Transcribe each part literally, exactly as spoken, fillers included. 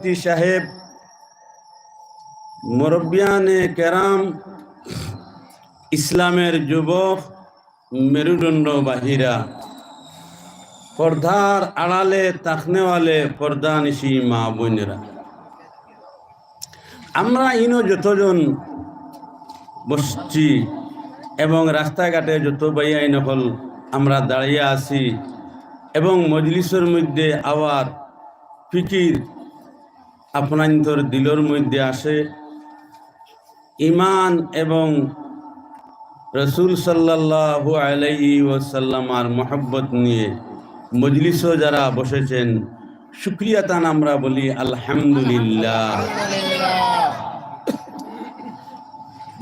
মুফতি সাহেব, মুরব্বিয়ানে কেরাম, ইসলামের যুবক, মেরুদণ্ড বাহিরা, পর্দার আড়ালে তাকনেওয়ালে পর্দানিশি মা বোনেরা, আমরা ইনো যতজন বসছি এবং রাস্তাঘাটে যত ভাইয়াইন অকল আমরা দাঁড়িয়ে আছি এবং মজলিসর মধ্যে আওয়ার ফিকির আপনাইন্তর দিলর মধ্যে আসে, ইমান এবং রসুল সাল্লাল্লাহু আলাইহি ওয়াসাল্লামার মহব্বত নিয়ে মজলিসও যারা বসেছেন, শুকরিয়া তান আমরা বলি আলহামদুলিল্লাহ।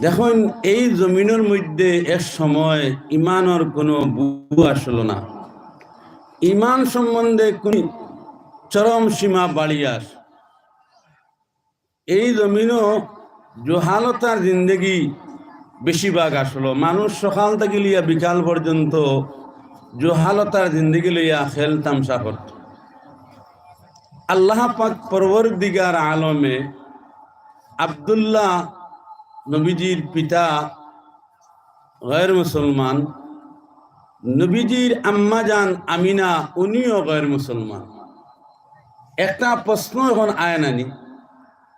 দেখুন, এই জমিনর মধ্যে এক সময় ইমানর কোনো বুঝ আসলো না, ইমান সম্বন্ধে কোন চরম সীমা বাড়িয়ার। এই জমিনও জহালতার জিন্দেগি বেশিরভাগ আসলো। মানুষ সকাল থাকি লইয়া বিকাল পর্যন্ত জহালতার জিন্দেগি লইয়া খেল তামশা করত। আল্লাহ পাক পরওয়ারদিগার আলমে আব্দুল্লাহ নবীজির পিতা গয়ের মুসলমান, নবীজির আম্মাজান আমিনা উনিও গয়ের মুসলমান। একটা প্রশ্ন এখন আয় নানি,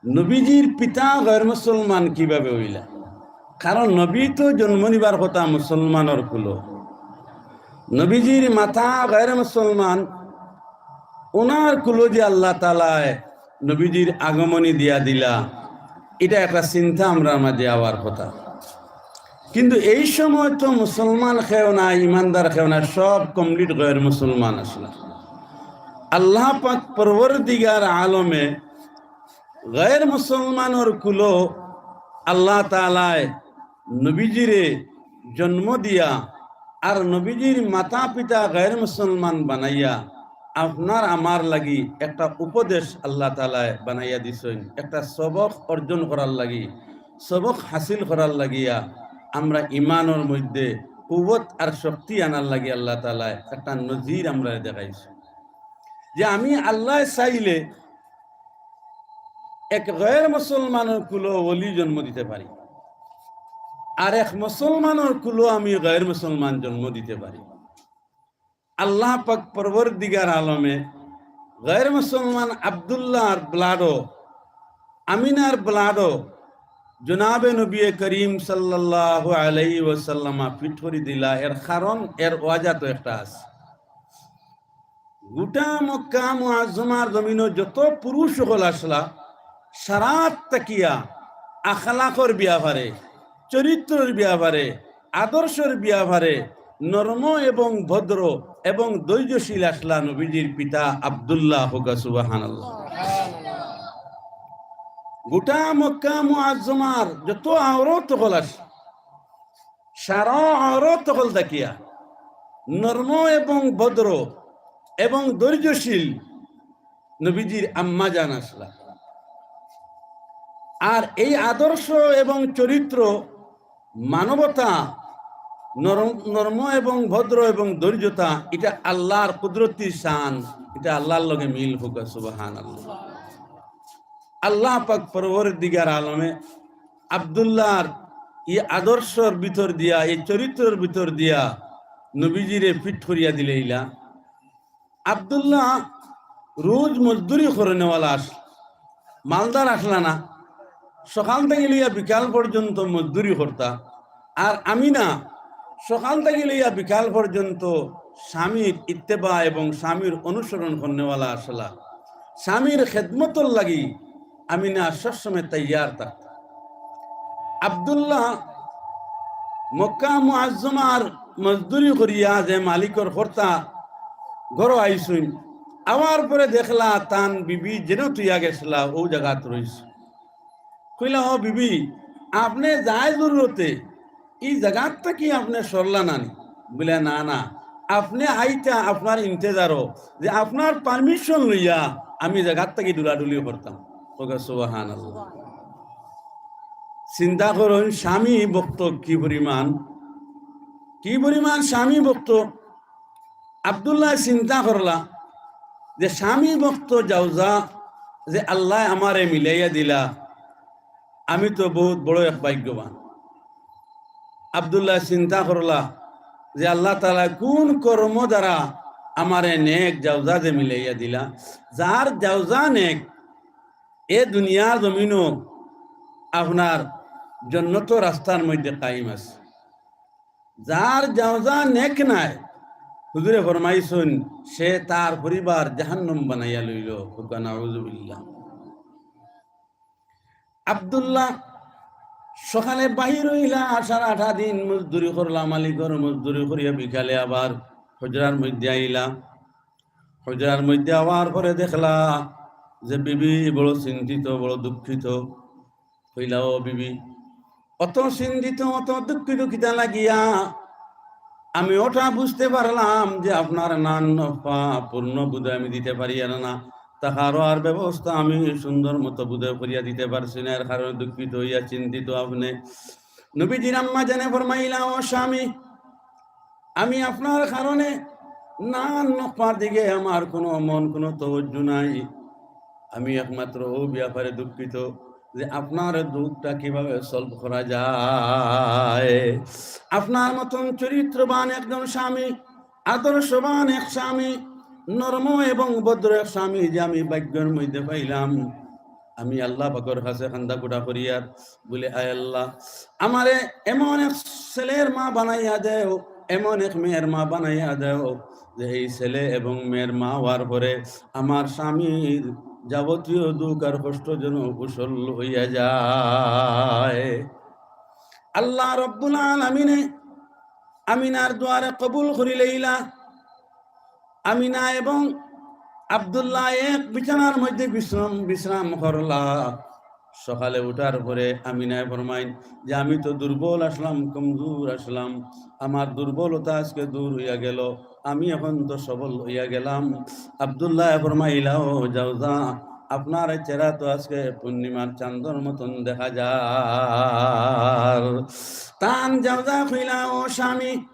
নবীজির পিতা গয়ের মুসলমান কিভাবে হইলা? কারণ নবী তো জন্ম নিবার কথা মুসলমানর কুলো, নবীজির মাতা গয়ের মুসলমান, ওনার কুলো যে আল্লাহ তাআলায় নবীজির আগমনী দিয়া দিলা, এটা একটা চিন্তা আমরার মাঝে আওয়ার কথা। কিন্তু এই সময় তো মুসলমান কেউ নাই, ইমানদার কেউ নাই, সব কমপ্লিট গয়ের মুসলমান আসলা। আল্লাহ পাক পরওয়ারদিগার আলমে গয়ের মুসলমানর কুলো আল্লাহ তাআলায় নবীজিরে জন্ম দিয়া আর নবীজির মাতা পিতা গয়ের মুসলমান বানাইয়া আপনার আমার লাগি একটা উপদেশ আল্লাহ তাআলায় বানাইয়া দিছইন, একটা সবক অর্জন করার লাগি, সবক হাসিল করার লাগিয়া আমরা ইমানর মধ্যে কুওয়াত আর শক্তি আনার লাগি আল্লাহ তাআলায় একটা নজির আমরারে দেখাইছইন যে আমি আল্লাহ চাইলে এক গয়ের মুসলমানর কুলো ওলি জন্ম দিতে পারি, আর এক মুসলমানর কুলো আমি গয়ের মুসলমান জন্ম দিতে পারি। আল্লাহ পাক পরওয়ারদিগার আলমে গয়ের মুসলমান আব্দুল্লাহর ব্লাডও, আমিনার ব্লাডও জনাবে নবী করিম সাল্লাল্লাহু আলাইহি ওয়াসাল্লামা ফিট করি দিলা। এর কারণ, এর ওয়াজা তো একটা আছে। গোটা মক্কা মুআজ্জমার জমিনো যত পুরুষ অকল আসলা, সারাত থাকিয়া আখলাকর ব্যাপারে, চরিত্রর ব্যাপারে, আদর্শর ব্যাপারে নরম এবং ভদ্র এবং ধৈর্যশীল আসলা নবীজির পিতা আব্দুল্লাহ। হোক সুবহানাল্লাহ। গোটা মক্কা মুআজ্জমার যত আওরত অকল আস, সারা আওরত অকল থাকিয়া নরম এবং ভদ্র এবং ধৈর্যশীল নবীজির আম্মা জান আসলা। আর এই আদর্শ এবং চরিত্র, মানবতা, নরম, নরম এবং ভদ্র এবং ধৈর্যতা, এটা আল্লাহর কুদরতি শান, এটা আল্লাহর লগে মিল। হোক সুবহানাল্লাহ। আল্লাহ পাক পরওয়ারদিগার আলমে আব্দুল্লাহর এই আদর্শর ভিতর দিয়া, এই চরিত্রর ভিতর দিয়া নবীজিরে ফিট করিয়া দিলাইলা। আব্দুল্লাহ রোজ মজদুরি করনেওয়ালা আস-, মালদার আসলা না, সকাল থাকি লইয়া বিকাল পর্যন্ত মজদুরি করতা। আর আমিনা সকাল থাকি লইয়া বিকাল পর্যন্ত স্বামীর ইত্তেবা এবং স্বামীর অনুসরণ করনেওয়ালা আসলা। স্বামীর খেদমতর লাগি আমিনা সবসময় তৈয়ার থাকতা। আব্দুল্লাহ মক্কা মুআজ্জমার মজদুরি করিয়া যে মালিকর কর্তা ঘরো আইছইন, আওয়ার পরে দেখলা তান বিবি যেন থইয়া গেছলা, ও জাগাত রইছে। কইলা, "ও বিবি, আপনে যায় জরুরতে, ই জাগাত থাকি আপনে সরলা না নি?" বলে, "না, না, আপনে আইতা আপনার ইন্তেজারও, যে আপনার পারমিশন লইয়া আমি জাগাত থাকি ডুলাডুলি করতাম।" ওকে, সুবহানাল্লাহ। চিন্তা করইন, স্বামী ভক্ত কি পরিমাণ, কি পরিমাণ স্বামী ভক্ত। আব্দুল্লাহ চিন্তা করলা যে স্বামী ভক্ত জাউজা যে আল্লায় আমারে মিলাইয়া দিলা, আমি তো বউত বড় এক ভাগ্যবান। আব্দুল্লাহ চিন্তা করলা যে আল্লাহ তাআলা কুন কর্ম দ্বারা আমারে নেক জাওজা যে মিলাইয়া দিলা, যার জাওজা নেক এ দুনিয়ার জমিনো আপনার জন্নতর রাস্তার মধ্যে কায়েম আছে। যার জাওজা নেক নায়, হুজুরে ফরমাইছইন, সে তার পরিবার জাহান্নাম বানাইয়া লইল। কউক্কা নাউজুবিল্লাহ। আব্দুল্লাহ সকালে বাহির অইলা, সারাটা দিন মজদুরি করলা, মালিকর মজদুরি করিয়া বিকালে আবার হুজরার মধ্যে আইলা। হুজরার মধ্যে আওয়ার পরে দেখলা যে বিবি বড় চিন্তিত, বড় দুঃখিত। কইলা, "ও বিবি, অত চিন্তিত, অত দুঃখিত কিতা লাগিয়া? আমি ওটা বুঝতে পারলাম যে আপনার নান নফা পূর্ণ বোধে আমি দিতে পারিয়ার না, তাহারও আর ব্যবস্থা আমি সুন্দর মতো বোধে করিয়া দিতে পারছি না, এর কারণে দুঃখিত অইয়া চিন্তিত আপনে।" নবীজির আম্মাজানে ফরমাইলা, "ও স্বামী, আমি আপনার কারণে নান নফার দিকে আমার কোনো মন, কোনো তওয়াজ্জু নাই। আমি একমাত্র ও ব্যাপারে দুঃখিত যে আপনার দুঃখটা কিভাবে সলভ করা যায়। আপনার মতন চরিত্রবান একজন স্বামী, আদর্শবান এক স্বামী, নরম এবং ভদ্র এক স্বামী যে আমি ভাগ্যর মধ্যে পাইলাম, আমি আল্লাহ পাকর কাছে কান্দা-কুটা করিয়ার বলি, আয় আল্লাহ, আমারে এমন এক ছেলের মা বানাইয়া দেও, এমন এক মেয়ের মা বানাইয়া দেও যে এই ছেলে এবং মেয়ের মা অওয়ার পরে আমার স্বামীর যাবতীয় দুঃখ আর কষ্ট যেন কুশল অইয়া যায়।" আল্লাহ রব্বুল আলামিনে আমিনার দোয়ারে কবুল করিলাইলা। আমিনা এবং আব্দুল্লাহ এক বিছানার মধ্যে বিশ্রাম, বিশ্রাম করলা। সকালে উঠার পরে আমিনায় ফরমাইন যে, "আমি তো দুর্বল আসলাম, কমজোর আসলাম, আমার দুর্বলতা আজকে দূর অইয়া গেল, আমি এখন তো সবল অইয়া গেলাম।" আব্দুল্লাহ ফরমাইলা, "ও জাওজা, আপনার চেহারা তো আজকে পূর্ণিমার চান্দর মতন দেখা যার।" তান জাওজা কইলা, "ও স্বামী,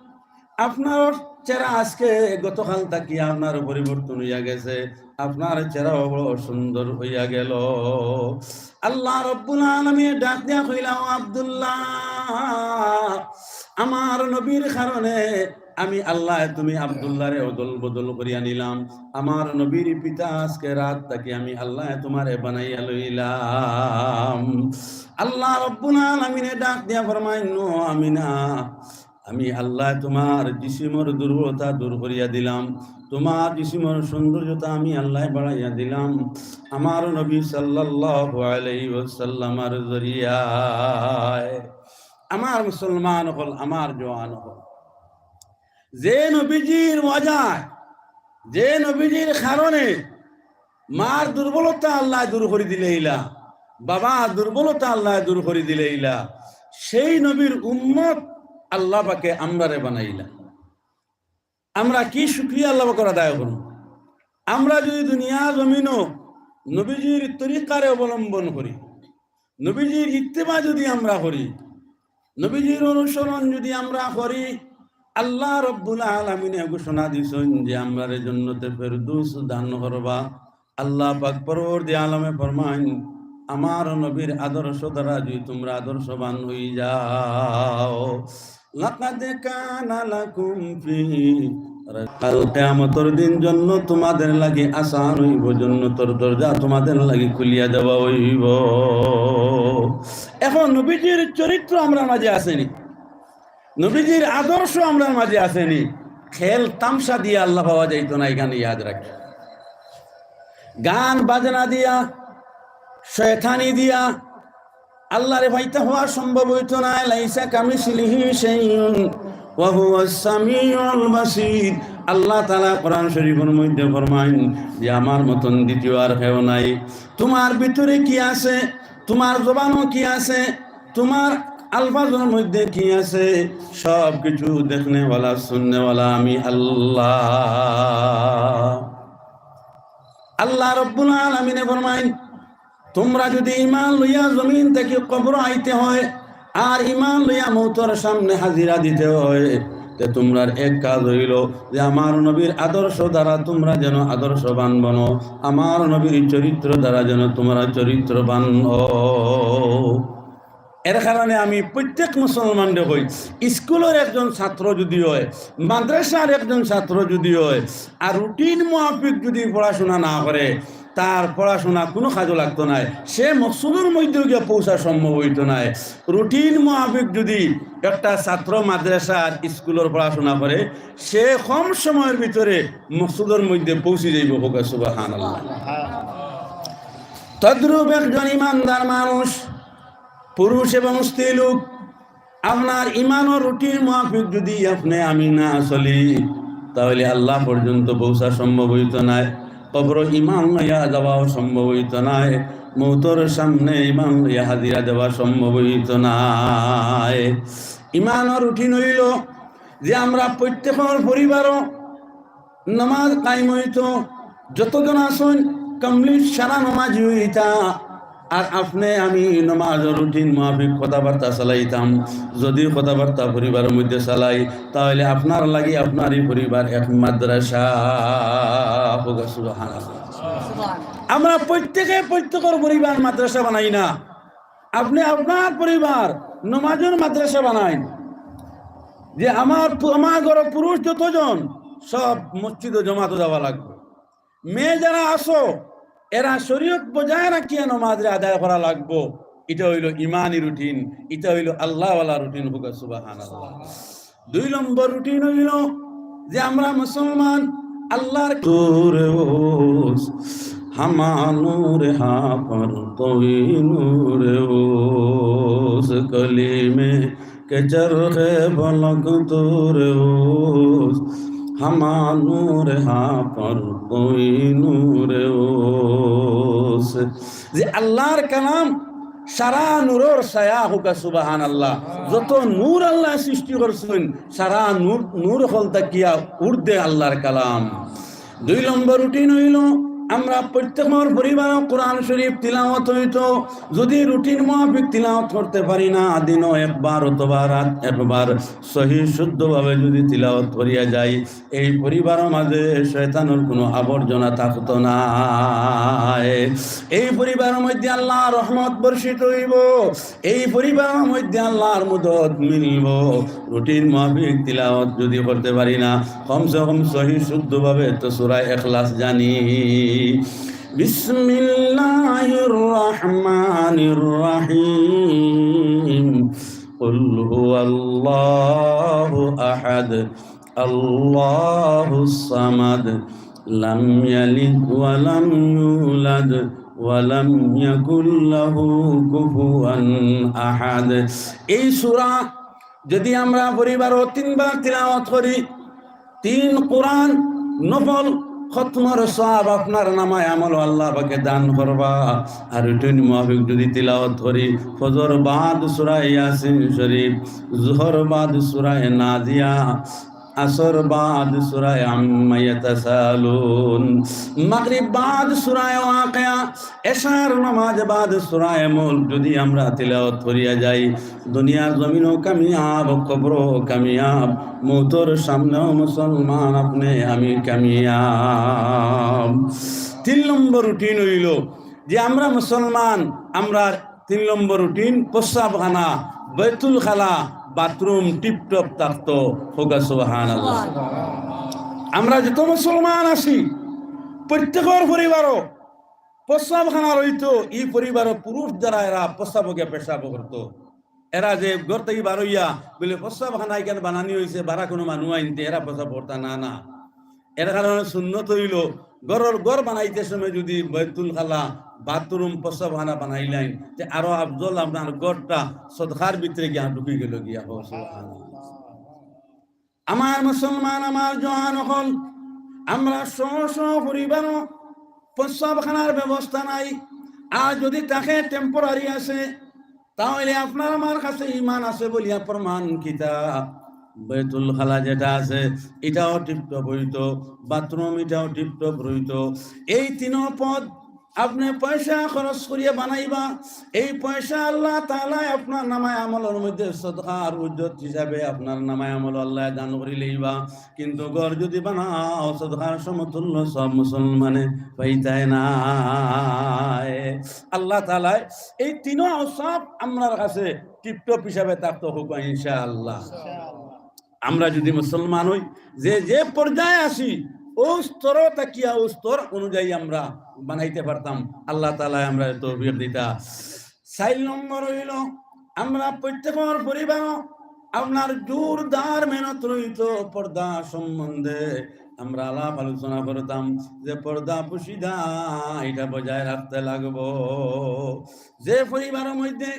আপনার চেহারা আজকে গতকাল থাকি আপনার পরিবর্তন অইয়া গেছে, আপনার চেহারা বড় সুন্দর অইয়া গেল।" আল্লাহ রব্বুল আলামিন ডাক দিয়া কইলা, "ও আব্দুল্লাহ, আমার নবীর কারণে আমি আল্লাহ তুমি আব্দুল্লাহরে অদল বদল করিয়া নিলাম। আমার নবীর পিতা আজকে রাত থাকি আমি আল্লাহ তোমারে বানাইয়া লইলাম।" আল্লাহ রব্বুল আলামিনে ডাক দিয়া ফরমাইন, "ও আমিনা, আমি আল্লাহ তোমার জিসিমর দুর্বলতা দূর করিয়া দিলাম, তোমার জিসিমর সৌন্দর্যতা আমি আল্লাহ বাড়াইয়া দিলাম আমার নবী সাল্লাল্লাহু আলাইহি ওয়াসাল্লামর জরিয়ায়।" আমার মুসলমান অকল, আমার জওয়ান অকল, যে নবীজির ওয়াজায়, যে নবীজির কারণে মার দুর্বলতা আল্লাহ দূর করি দিলাইলা, বাবার দুর্বলতা আল্লাহ দূর করি দিলাইলা, সেই নবীর উম্মত আল্লাহ পাকে আমরারে বানাইলা। আমরা কি শুকরিয়া আল্লাহ পাকর আদায় করমু? আমরা যদি দুনিয়া জমিনো নবীজির তরিকারে অবলম্বন করি, নবীজির ইত্তেবা যদি আমরা করি, নবীজির অনুসরণ যদি আমরা করি, আল্লাহ রব্বুল আলামিনে ঘোষণা দিছইন যে আমরারে জন্নতে ফেরদৌস দান করবা। আল্লাহ পাক পরওয়ারদিগারে আলমে ফরমাইন, আমার নবীর আদর্শ দ্বারা যদি তোমরা আদর্শবান অই যাও, লাকাদ কানা লাকুম ফি, কাল কিয়ামতর দিন জন্নত তোমাদের লাগি আসান অইবো, জন্নতর দরজা তোমাদের লাগি খুলিয়া দেওয়া অইবো। এখন নবীজির চরিত্র আমরার মাঝে আছে নি, নবীজির আদর্শ আমরার মাঝে আছে নি, খেল তামশা দিয়া আল্লাহ পাওয়া যাইতো না, ইখান ইয়াদ রাখি। গান বাজনা দিয়া, শয়তানি দিয়া আল্লাহরে পাইতা হওয়া সম্ভব অইতো না। লাইসা কামিসলিহি শাইউন ওয়া হুয়াস সামিউল বাসীর। আল্লাহ তাআলা কোরআন শরীফর মধ্যে ফরমাইন যে, "আমার মতন দ্বিতীয় আর কেউ নাই।" তোমার ভিতরে কি আছে, তোমার জবানো কি আছে, তোমার আলফাজর মধ্যে কি আছে, সব কিছু দেখনেওয়ালা, শুননেওয়ালা আমি আল্লাহ। আল্লাহ রব্বুল আলামিনে ফরমাইন, তোমরা যদি ঈমান লইয়া জমিন থাকি কবর আইতে হয়, আর ঈমান লইয়া মউতর সামনে হাজিরা দিতে হয়, তে তুমরার এক কাজ অইলো যে আমার নবীর আদর্শ দ্বারা তুমরা যেন আদর্শবান বনো, আমার নবীর চরিত্র দ্বারা যেন তুমরা চরিত্রবান অও। এর কারণে আমি প্রত্যেক মুসলমানরে কই, স্কুলর একজন ছাত্র যুদি অয়, মাদ্রাসার একজন ছাত্র যুদি অয়, আর রুটিন মাফিক যুদি পড়াশুনা না করে, তার পড়াশুনা কুনু কাজো লাগতো নায়, সে মকসুদর মধ্যে গিয়া পৌঁছা সম্ভব অইতো নায়। রুটিন মাফিক যুদি একটা ছাত্র মাদ্রাসার স্কুলর পড়াশুনা করে, সে কম সময়র ভিতরে মকসুদর মধ্যে পৌঁছি যাইবো। কউক্কা সুবহানাল্লাহ। তদ্রূপ একজন ইমানদার মানুষ, পুরুষ এবং স্ত্রী লোক, আপনার ইমানর রুটিন মাফিক যুদি আপনে আমি না চলি, তাইলে আল্লাহ পর্যন্ত পৌঁছা সম্ভব অইতো নায়, কবরো ইমান লইয়া যাওয়াও সম্ভব অইতো নায়, মউতর সামনে ইমান লইয়া হাজিরা দেওয়া সম্ভব অইতো নায়। ইমানর রুটিন অইলো যে আমরা প্রত্যেকর পরিবারো নমাজ কায়েম অইতো, যতজন আছইন complete সারা নমাজি অইতা, আর আপনে আমি নমাজর রুটিন মাফিক কথাবার্তা চালাইতাম। যুদি কথাবার্তা পরিবারর মধ্যে চালাই, তাইলে আপনার লাগি আপনারই পরিবার এক মাদ্রাসা। কউক্কা সুবহানাল্লাহ। আমরা প্রত্যেকে প্রত্যেকর পরিবার মাদ্রাসা বানাই না, আপনে আপনার পরিবার নমাজর মাদ্রাসা বানাইন, যে আমার পু-, আমার ঘরো পুরুষ যতজন, সব মসজিদো জমাতো যাওয়া লাগবো। মেয়ে যারা আছো, এরা শরীয়ত বজায় রাখিয়া নমাজরে আদায় করা লাগবো। ইটা অইলো ইমানি রুটিন, ইটা অইলো আল্লাহওয়ালা রুটিন। কউক্কা সুবহানাল্লাহ। দুই নম্বর রুটিন অইলো যে আমরা মুসলমান, আল্লাহর নূর اوست، ہما نور ہاں پر توئی نور اوست، کلی میں کہ چرخ فلک طور اوست، ہما نور ہاں پر توئی نور اوست। যে আল্লাহর কালাম সারা নূরর ছায়া। কউক্কা সুবহানাল্লাহ। যত নূর আল্লায় সৃষ্টি করছইন, সারা নূর, নূর অকল থাকিয়া ঊর্ধ্বে আল্লাহর কালাম। দুই নম্বর রুটিন অইলো, আমরা প্রত্যেকর পরিবারো কোরআন শরীফ তিলাওয়াত অইতো। যুদি রুটিন মাফিক তিলাওয়াত করতে পারি না, দিনো একবার অথবা রাত একবার সহি শুদ্ধভাবে যুদি তিলাওয়াত করিয়া যাই, এই পরিবারর মাঝে শয়তানর কুনু আবর্জনা থাকতো নায়। এই পরিবারর মধ্যে আল্লাহর রহমত বর্ষিত অইবো, এই পরিবারর মধ্যে আল্লাহর মদদ মিলবো। রুটিন মাফিক তিলাওয়াত যুদি করতে পারি না, কমসে কম সহি শুদ্ধভাবে তো সূরা ইখলাস জানি। بسم الله الرحمن الرحيم. قل هو الله أحد، الله الصمد، لم يلد ولم يولد، ولم يكن له كفوا أحد। এই সূরা যুদি আমরা পরিবারো তিনবার তিলাওয়াত করি, তিন কোরআন নফল খতমর সওয়াব আপনার নামায় আমলো আল্লাহ পাকে দান করবা। আর রুটিন মাফিক যুদি তিলাওয়াত করি, ফজর বাদ সূরা ইয়াসিন শরীফ, জোহর বাদ সূরা নাজিয়া, আসর বাদ সূরা আম্মা ইয়াতাসাআলুন, মাগরিব বাদ সূরা ওয়াকিয়া, এশার নামাজ বাদ সূরা মুলক যুদি আমরা তিলাওয়াত করিয়া যাই, দুনিয়ার জমিনো কামিয়াব, কবরো কামিয়াব, মউতর সামনেও মুসলমান আপনে আমি কামিয়াব। তিন নম্বর রুটিন অইলো যে আমরা মুসলমান, আমরা তিন নম্বর রুটিন প্রস্রাবখানা, বাইতুল খালা, বাথরুম টিপটপ থাকতো। কউক্কা সুবহানাল্লাহ। আমরা যত মুসলমান আছি, প্রত্যেকর পরিবারো প্রস্রাবখানা রইতো, ই পরিবারো পুরুষ যারা এরা প্রস্রাবো গিয়া পেশাব করতো। এরা যে ঘর থাকি বারইয়া বলে প্রস্রাবখানা ইখান বানানি অইছে, বারা কুনু মানুষ আইনতে, এরা প্রস্রাব করতা না, না। এর কারণে সুন্নত অইলো ঘরর, ঘর বানাইতে সময় যুদি বাইতুল খালা, বাথরুম, প্রস্রাবখানা বানাইলাইন, তে আরো আফজল আপনার ঘরটা সদকার ভিতরে গিয়া ঢুকি গেলো গিয়া। কউক্কা সুবহানাল্লাহ। আমার মুসলমান, আমার জওয়ান অকল, আমরা স্ব স্ব পরিবারো প্রস্রাবখানার ব্যবস্থা নাই, আর যুদি থাকে temporary আছে, তাইলে আপনার আমার কাছে ইমান আছে বলিয়া প্রমাণ কিতা? বাইতুল খালা যেটা আছে, ইটাও টিপটপ অইতো, বাথরুম ইটাও টিপটপ রইতো। এই তিনো পদ আপনে পয়সা খরচ করিয়া বানাইবা, এই পয়সা আল্লাহ তাআলায় আপনার নামায় আমলর মধ্যে সদকার উজরত হিসাবে আপনার নামায় আমল আল্লায় দান করি লইবা। কিন্তু ঘর যদি বানাও, সদকার সমতুল্য সব মুসলমানে পাইতায় নায়। আল্লাহ তাআলায় এই তিনো আওসাফ আমরার কাছে টিপটপ হিসাবে থাকতো হোক ইনশাআল্লাহ। আমরা যদি মুসলমান হই, যে যে পর্যায়ে আসি, ও স্তর থাকিয়া ও স্তর অনুযায়ী আমরা বানাইতে পারতাম। আল্লাহ তাআলায় আমরারে তৌফিক দিতা। চাইর নম্বর অইলো, আমরা প্রত্যেকর পরিবার আপনার জোরদার মেহনত রইতো পর্দা সম্বন্ধে। আমরা আলাপ আলোচনা করতাম যে পর্দা পুশিদা এটা বজায় রাখতে লাগবো। যে পরিবারর মধ্যে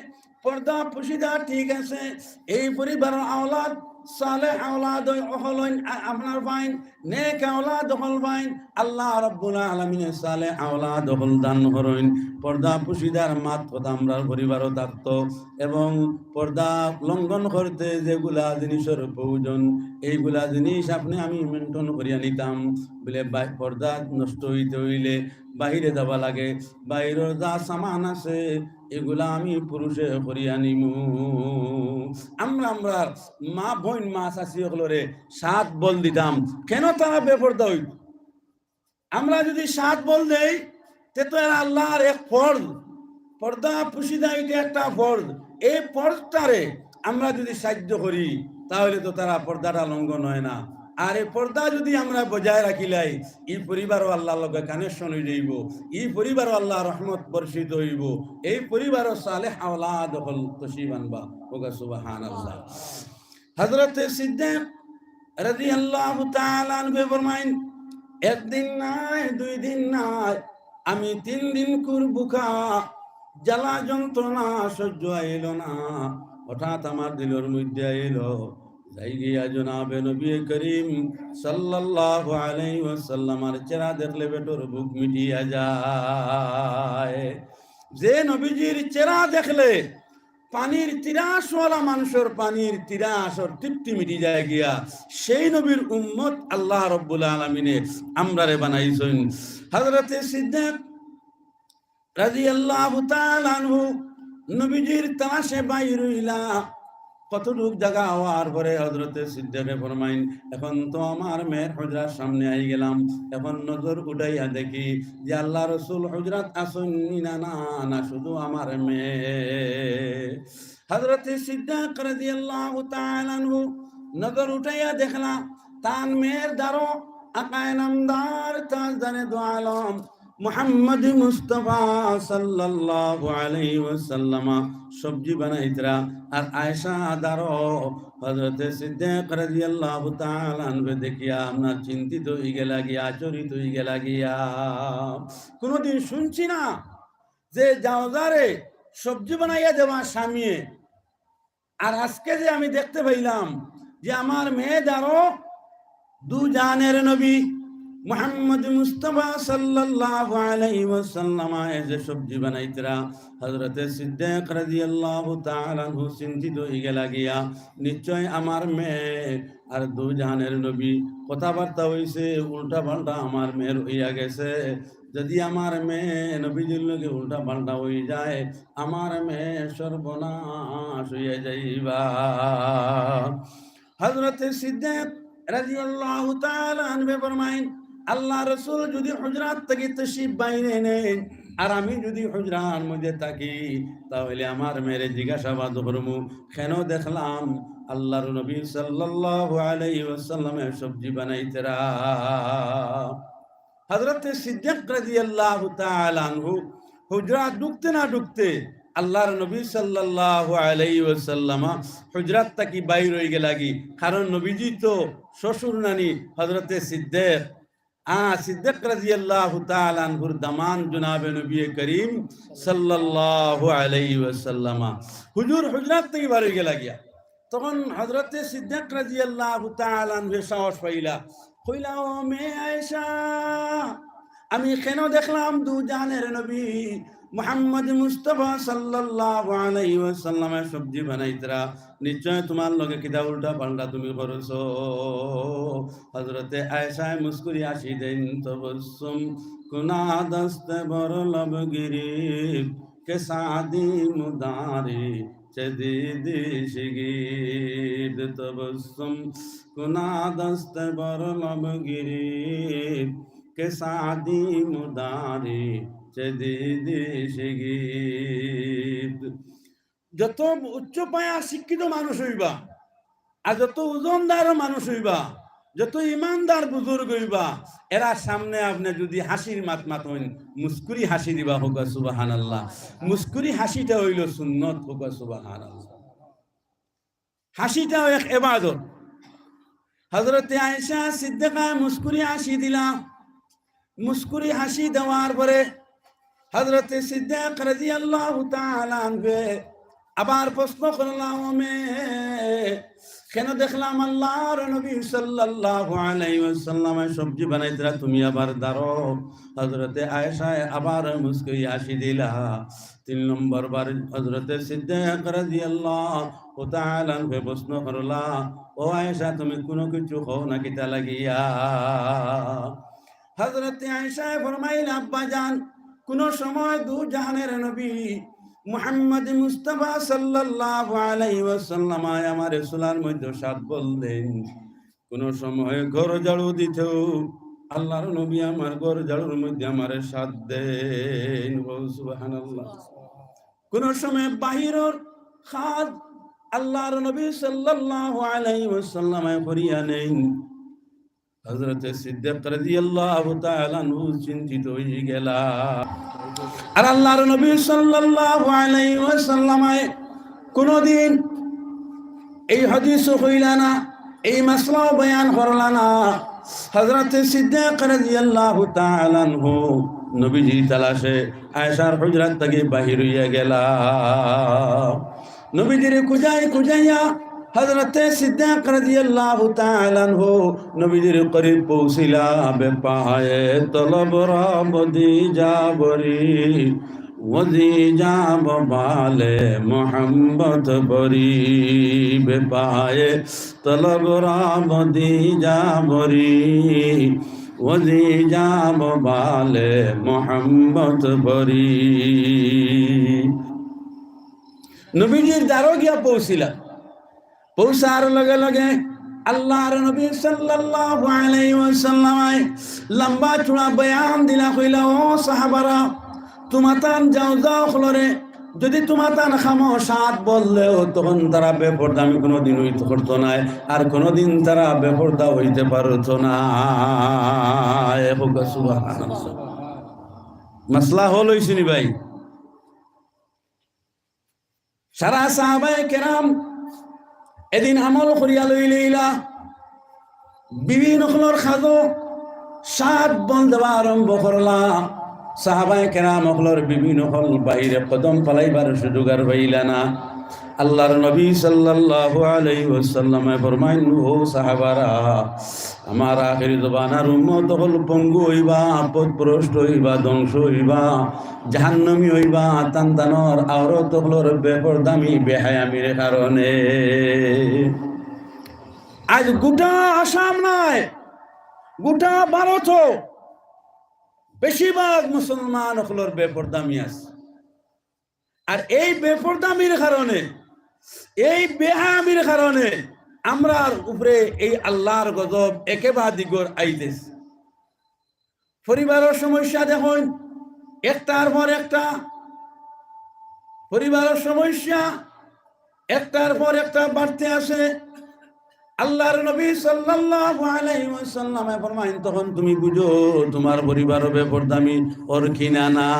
পর্দা পুশিদা ঠিক আছে, এই পরিবারর আওলাদ, সালেহ আওলাদ অকল অইন, আ-, আপনার পাইন, নেক আওলাদ অকল পাইন, আল্লাহ রাব্বুল আলামিনে সালেহ আওলাদ অকল দান করইন। পর্দা পুশিদার মাত কথা আমরার পরিবারও থাকতো, এবং পর্দা লঙ্ঘন করতে যেগুলা জিনিসর প্রয়োজন, এইগুলা জিনিস আপনে আমি maintain করিয়া নিতাম। বলে বা-, পর্দা নষ্ট অইতে অইলে বাইরে যাওয়া লাগে, বাইরর যা সামান আছে, এগুলা আমি পুরুষে করিয়া নিমু। আমরা, আমরার মা, বইন, মা, চাচি অকলরে সাত বল দিতাম, কেন তারা বেপর্দা অইতো? আমরা যদি সাত বল দেই, তে তো এরা আল্লাহর এক ফরজ, পর্দা পুশিদা এটা একটা ফরজ। এই ফরজটারে আমরা যদি সাহায্য করি, তাহলে তো তারা পর্দাটা লঙ্ঘন হয় না। আর এই পর্দা যদি আমরা বজায় রাখিলাই, এই পরিবারও আল্লাহর লগে connection হয়ে যাইব, এই পরিবারও আল্লাহর রহমত বর্ষিত হইব, এই পরিবারও সালেহ আওলাদ অকল তশরিফ আনবা। ওগা সুবহানাল্লাহ। হযরতে সিদ্দিক রাদিয়াল্লাহু তাআলা আনহু ফরমাইন, একদিন নায়, দুই দিন নায়, আমি তিন দিন খুব ভুকা, জ্বালা যন্ত্রণা সহ্য আইল না, হঠাৎ আমার দিলর মধ্যে আইল, যাই গিয়া জনাবে নবী করিম সাল্লাল্লাহু আলাইহি ওয়াসাল্লামর চেহারা দেখলে বেটার ভুক মিটিয়া যায়। যে নবীজির চেহারা দেখলে পানির তিরাশওয়ালা মানুষর পানির তিরাশর তৃপ্তি মিটি যায় গিয়া, সেই নবীর উম্মত আল্লাহ রব্বুল আলামিনে আমরারে বানাইছইন। হযরতে সিদ্দিক রাদিয়াল্লাহু তাআলা আনহু নবীজির তালাশে বাইর হইলা। কতটুক জাগা হওয়ার পরে হযরতে সিদ্দিকে ফরমাইন, এখন তো আমার মেয়ের হুজরার সামনে আই গেলাম, এখন নজর উঠাইয়া দেখি যে আল্লাহ রসুল হুজরাত আছইন নি না, না, না শুধু আমার মেয়ে। হযরতে সিদ্দিক রাদিয়াল্লাহু তাআলা আনহু নজর উঠাইয়া দেখলা, তান মেয়ের দ্বারো আকায়ে নামদার তাজদারে দো আলম মুহাম্মদ মুস্তাফা সাল্লাল্লাহু আলাইহি ওয়াসাল্লামা সবজি বানাইতরা, আর আয়েশা দ্বারো হযরতে সিদ্দিক রাদিয়াল্লাহু তাআলা আনহু দেখিয়া আপনার চিন্তিত হই গেলা গিয়া, আচরিত হই গেলা গিয়া। কোনোদিন শুনছি না যে জাওজারে সবজি বানাইয়া দেওয়া স্বামীয়ে, আর আজকে যে আমি দেখতে পাইলাম যে আমার মেয়ে দ্বারো দু জানের নবী মুহাম্মদ মুস্তাফা সাল্লাল্লাহু আলাইহি ওয়াসাল্লাম যে সবজি বানাইতরা, হযরতে সিদ্দিক রাদিয়াল্লাহু তাআলা আনহু চিন্তিত হই গেলা গিয়া, নিশ্চয় আমার মেয়ে আর দু জানের নবী কথাবার্তা হইছে, উল্টা পাল্টা আমার মেয়ের হইয়া গেছে। যদি আমার মেয়ে নবীজির লগে উল্টা পাল্টা হই যায়, আমার মেয়ে সর্বনাশ হইয়া যাইবা। হযরতে সিদ্দিক রাদিয়াল্লাহু তাআলা আনহু ফরমাইন, আল্লাহ রসুল যদি হুজরাত থাকি তশরিফ বাইরে নেন, আর আমি যদি হুজরার মধ্যে থাকি, তাহলে আমার মেয়েরে জিজ্ঞাসাবাদ করমু, কেন দেখলাম আল্লাহর নবী সাল্লাল্লাহু আলাইহি ওয়াসাল্লামে সবজি বানাইতরা। হযরতে সিদ্দিক রাদিয়াল্লাহু তাআলা আনহু হুজরা ঢুকতে না ঢুকতে আল্লাহর নবী সাল্লাল্লাহু আলাইহি ওয়াসাল্লামা হুজরাত থাকি বাইর হই গেলাগি, কারণ নবীজি তো শ্বশুর নানি হযরতে সিদ্দিক, আ, সিদ্দিক রাদিয়াল্লাহু তাআলা আনহুর দামান জনাবে নবী করিম সাল্লাল্লাহু আলাইহি ওয়াসাল্লামা। হুজুর হুজরাত থাকি বার হই গেলাগিয়া। তখন হযরতে সিদ্দিক রাদিয়াল্লাহু তাআলা আনহু সাহস পাইলা, কইলা, "ও মেয়ে আয়েশা, আমি কেন দেখলাম দু জানের নবী মুহাম্মদ মুস্তাফা সাল্লাল্লাহু আলাইহি ওয়াসাল্লামে সবজি বানাইতরা, নিশ্চয় তুমার লগে কিতা উল্টা পাল্টা তুমি করছো। হযরতে আয়েশায় মুস্কুরি হাসি দেইন, তবসুম কুনা দস্তে বর লব গিরিফত, কে সাদি মুদারি চে দিদি শিগিফত। তবসুম কুনা দস্তে বর লব গিরিফত, কে সাদি মুদারি চে দিদি শিগিফত। যত উচ্চ পায়া শিক্ষিত মানুষ অইবা, আর যত ওজনদার মানুষ অইবা, যত ইমানদার বুজুর্গ অইবা, এরার সামনে আপনে যুদি হাসির মাত মাতইন, মুস্কুরি হাসি দিবা, কউক্কা সুবহানাল্লাহ। মুস্কুরি হাসিটা অইলো সুন্নত, কউক্কা সুবহানাল্লাহ। হাসিটাও এক ইবাদত। হযরতে আয়েশা সিদ্দিকায় মুস্কুরি হাসি দিলা। মুস্কুরি হাসি দেওয়ার পরে হযরতে সিদ্দিক রাদিয়াল্লাহু তাআলা আনহু আবার প্রশ্ন করলা, "ও মেয়ে, কেনে দেখলাম আল্লাহর নবী সাল্লাল্লাহু আলাইহি ওয়াসাল্লামে সবজি বানাইতরা, তুমি আবার দাঁড়ো?" হযরতে আয়েশায় আবার মুস্কুরি হাসি দিলা। তিন নম্বর বার হযরতে সিদ্দিক রাদিয়াল্লাহু তাআলা আনহু প্রশ্ন করলা, "ও আয়েশা, তুমি কুনু কিছু কও না কিতা লাগিয়া?" হযরতে আয়েশায় ফরমাইলা, "আব্বাজান, কুনু সময় দু জাহানের নবী মুহাম্মদ মুস্তাফা সাল্লাল্লাহু আলাইহি ওয়াসাল্লাম আয় আমারে চুলার মধ্যে সাত বল দেইন, কুনু সময় ঘর ঝাড়ু দিতেও আল্লাহর নবী আমার ঘর ঝাড়ুর মধ্যে আমারে সাত দেইন।" ও সুবহানাল্লাহ। কুনু সময় বাহিরর কাজ আল্লাহর নবী সাল্লাল্লাহু আলাইহি ওয়াসাল্লামে করিয়া নেইন। হযরতে সিদ্দিক রাদিয়াল্লাহু তাআলা আনহু চিন্তিত অইগেলা। আর আল্লাহর নবী সাল্লাল্লাহু আলাইহি ওয়াসাল্লামে কুনুদিন এই হাদিসও কইলা না, এই মাসলাও বয়ান করলা না। হযরতে সিদ্দিক রাদিয়াল্লাহু তাআলা আনহু নবীজির তালাশে আয়েশার হুজরাত থাকি বাহির অইয়া গেলা। নবীজিরে খুজাই খুজাইয়া হযরতে সিদ্দিক রাদিয়াল্লাহু তাআলা আনহু নবীজির করিব পৌঁছিলা। বে পায়ে তলব রব দি যা বরি, ও দি যা বালে মোহাম্মত বরি। বে পায়ে তলব রব দি যা বরি, ও দি যা বালে মোহাম্মত বরি। নবীজির দ্বারো গিয়া পৌঁছিলা। পৌঁছার লগে লগে আল্লাহর নবী সাল্লাল্লাহু আলাইহি ওয়াসাল্লামে লম্বা চুড়া বয়ান দিলা, কইলা, "ও সাহাবারা, তুমাতান যাও যাও অকলরে, যুদি তুমাতান কামো সাত বললেও তখন তারা বেপর্দা আমি কুনুদিন অইতে পারতো নায়, আর কুনুদিন তারা বেপর্দা অইতে পারতো নায়।" কউক্কা সুবহানাল্লাহ। মাসলা হল অইছে নি ভাই? সারা সাহাবায়ে কেরাম এদিন আমল করিয়া লইলিলা। বিবি অকলর কাজো সাত বল দেওয়া আরম্ভ করলা। সাহাবায়ে কেরাম অকলর বিবি অকল বাহিরে কদম ফালাইবার সুযোগ আর পাইলা না। আল্লাহর নবী সাল্লাল্লাহু আলাইহি ওয়াসাল্লামে ফরমাইন, "ও সাহাবারা, আমার আখেরি জমানার উম্মত অকল পঙ্গু অইবা, পথভ্রষ্ট অইবা, ধ্বংস অইবা, জাহান্নামী অইবা, তান তানর আওরত অকলর বেপর্দামি বেহায়ামির কারণে।" আজ গোটা আসাম নায়, গোটা ভারতও বেশিরভাগ মুসলমান অকলর বেপর্দামি আছে। আর এই বেপর্দামির কারণে, এই বেহায়ামির কারণে আমরার উপরে এই আল্লাহর গজব একেবারে দিগর আইতেছে। পরিবারর সমস্যা দেখইন, একটার পর একটা পরিবারর সমস্যা একটার পর একটা বাড়তে আছে। আল্লাহর নবী সাল্লাল্লাহু আলাইহি ওয়াসাল্লামে ফরমাইন, "তখন তুমি বুঝো তুমার পরিবারও বেপর্দামি অর কি না না।"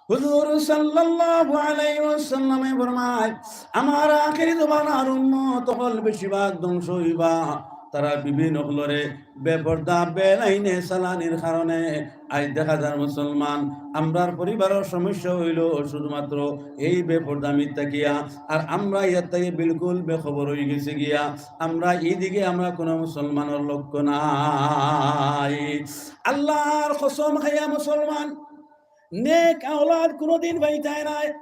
হুজুর সাল্লাল্লাহু আলাইহি ওয়াসাল্লামে ফরমায়, "আমার আখেরি জমানার উম্মত অকল বেশিরভাগ ধ্বংস অইবা, তারা বিবি অকলরে বেপর্দা বেলাইনে চালানির কারণে।" আজ দেখা যার মুসলমান, আমরার পরিবারর সমস্যা অইলো শুধুমাত্র এই বেপর্দামি থাকিয়া, আর আমরা ইয়ার থাকি বিলকুল বেখবর অইগেছি গিয়া। আমরা ইদিকে আমরা কুনু মুসলমানর লক্ষ্য নাই। আল্লাহর কসম খাইয়া মুসলমান, নেক আওলাদ কোনোদিন পাইতায় নায়,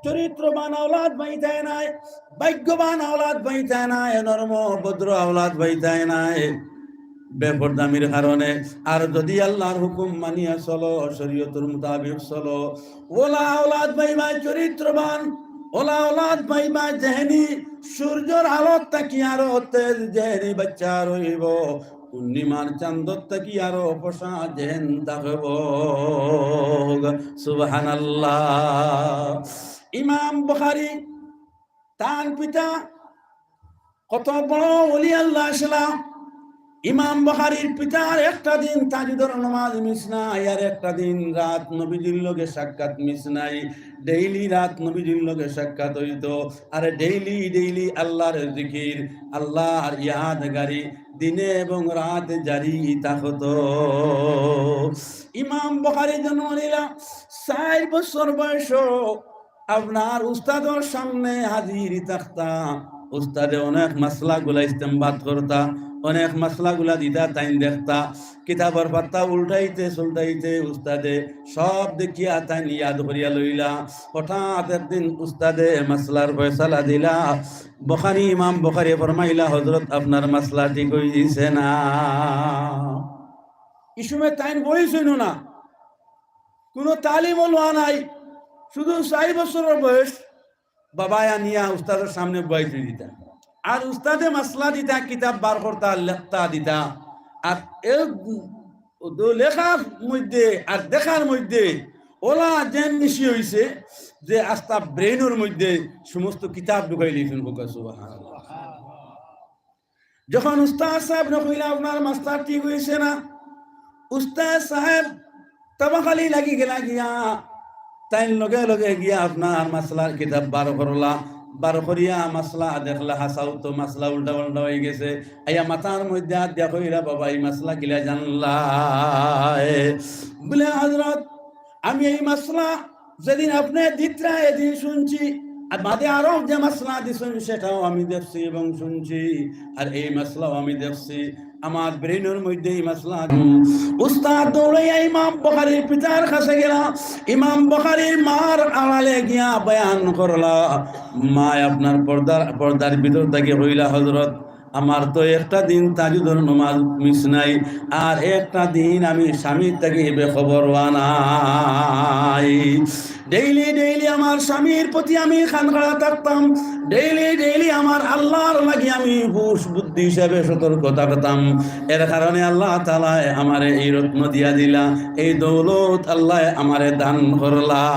চরিত্রবান আওলাদ পাইতায় নায়, ভাগ্যবান আওলাদ পাইতায় নায়, নরম ভদ্র আওলাদ পাইতায় নায়, বেপরদামির কারণে। আর যদি আল্লাহর হুকুম মানিয়া চলো, শরীয়তর মোতাবেক চলো, ওলা আওলাদ পাইবায় চরিত্রবান, ওলা আওলাদ পাইবায় যেহেনি সূর্যর আলোত থাকি আরো তেজ, যেহেনি বাচ্চা রইব, পূর্ণিমার চান্দত থাকি আরো ফর্সা যেহেন থাকব। সুবহানাল্লাহ। ইমাম বুখারী, তান পিতা কত বড় ওলি আল্লাহ আছলা। ইমাম বুখারীর পিতার একটা দিন তাহাজ্জুদর নামাজ মিস নাই, আর একটা দিন রাত নবীজির লগে সাক্ষাৎ মিস নাই। ডেইলি রাত নবীজির লগে সাক্ষাৎ অইতো, আর ডেইলি ডেইলি আল্লাহর জিকির, আল্লাহর ইয়াদগারি দিনে এবং রাতে জারি থাকতো। ইমাম বুখারী জন্ম নিলা চাইর বছর বয়স, আপনার উস্তাদর সামনে হাজির থাকতা। উস্তাদে অনেক মাসলাগুলা ইস্তেমবাদ করতা, অনেক মাসলাগুলা দিতা তাইন দেখতা। কিতাবর পাতা উল্টাইতে সুল্টাইতে উস্তাদে সব দেখিয়া তাইন ইয়াদ করিয়া লইলা। হঠাৎ একদিন উস্তাদে মাসলার ফয়সালা দিলা। বুখারী, ইমাম বুখারী ফরমাইলা, "হযরত, আপনার মাসলা ঠিক অইছে না।" ই সময় তাইন বয়স অইলো না, কুনু তালিমও লওয়া নাই, শুধু চাইর বছরর বয়স। বাবায় আনিয়া উস্তাদর সামনে বওয়াই থুই দিতা। আর উস্তাদে মাসলা দিতা, কিতাব বার করতা, লেখতা দিতা। আর এ দ-, লেখার মধ্যে আর দেখার মধ্যে ওলা যেন নিশি অইছে যে আস্তা ব্রেইনর মধ্যে সমস্ত কিতাব ঢুকাইলিছইন। কউক্কা সুবহানাল্লাহ। যখন উস্তাদ সাহেবরে কইলা, "আপনার মাসলা ঠিক অইছে না," উস্তাদ সাহেব তাবাখালি লাগি গেলা গিয়া, তাইন লগে লগে গিয়া আপনার মাসলার কিতাব বার করলা, বার করিয়া মাসলা দেখলা, হাছাউ তো মাসলা উল্টা পাল্টা অইগেছে। আইয়া মাথার মধ্যে আত দিয়া কইলা, "বাবা, ই মাসলা কিলা জানলায়?" বুলে, "হযরত, আমি এই মাসলা যেদিন আপনে দিতরা এদিন শুনছি, আর বাদে আরো যে মাসলা দিছইন সেটাও আমি দেখছি এবং শুনছি, আর এই মাসলাও আমি দেখছি। আমার ব্রেইনর মধ্যে ই মাসলা।" উস্তাদ দৌড়াইয়া ইমাম বুখারীর পিতার কাছে গেলা। ইমাম বুখারীর মার আড়ালে গিয়া বয়ান করলা। মায় আপনার পর্দার, পর্দার ভিতর থাকি কইলা, "হযরত, আমার তো একটা দিন তাহাজ্জুদর নমাজ মিস নাই, আর একটা দিন আমি স্বামীর থাকি বেখবর অওয়া নাই। ডেইলি ডেইলি আমার স্বামীর প্রতি আমি কান খাড়া থাকতাম, ডেইলি ডেইলি আমার আল্লাহর লাগি আমি হুশ বুদ্ধি হিসাবে সতর্ক থাকতাম। এর কারণে আল্লাহ তাআলায় আমারে এই রত্ন দিয়া দিলা, এই দৌলত আল্লায় আমারে দান করলা।"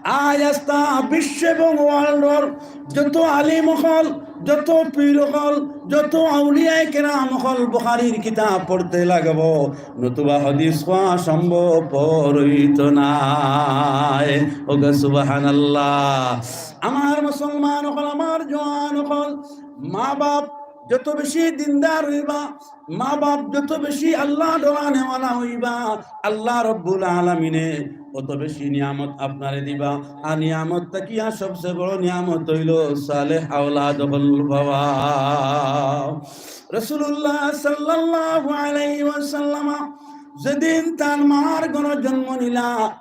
আজ আস্তা বিশ্ব এবং ওয়ার্ল্ডর যত আলিম অকল, যত পীর অকল, যত আউলিয়ায়ে কেরাম অকল বুখারীর কিতাব পড়তে লাগবো, নতুবা হাদিস কওয়া সম্ভবপর অইতো নায়। কউক্কা সুবহানাল্লাহ। আমার মুসলমান অকল, আমার জওয়ান অকল, মা বাপ যত বেশি দিনদার অইবা, মা বাপ যত বেশি আল্লাহ ডরানেওয়ালা অইবা, আল্লাহ রব্বুল আলামিনে অত বেশি নিয়ামত আপনারে দিবা। আর নিয়ামত থাকিয়া সবচেয়ে বড় নিয়ামত অইলো সালেহ আওলাদ অকল পাওয়া। রাসূলুল্লাহ সাল্লাল্লাহু আলাইহি ওয়াসাল্লাম যেদিন তান মার গর্ভো জন্ম নিলা,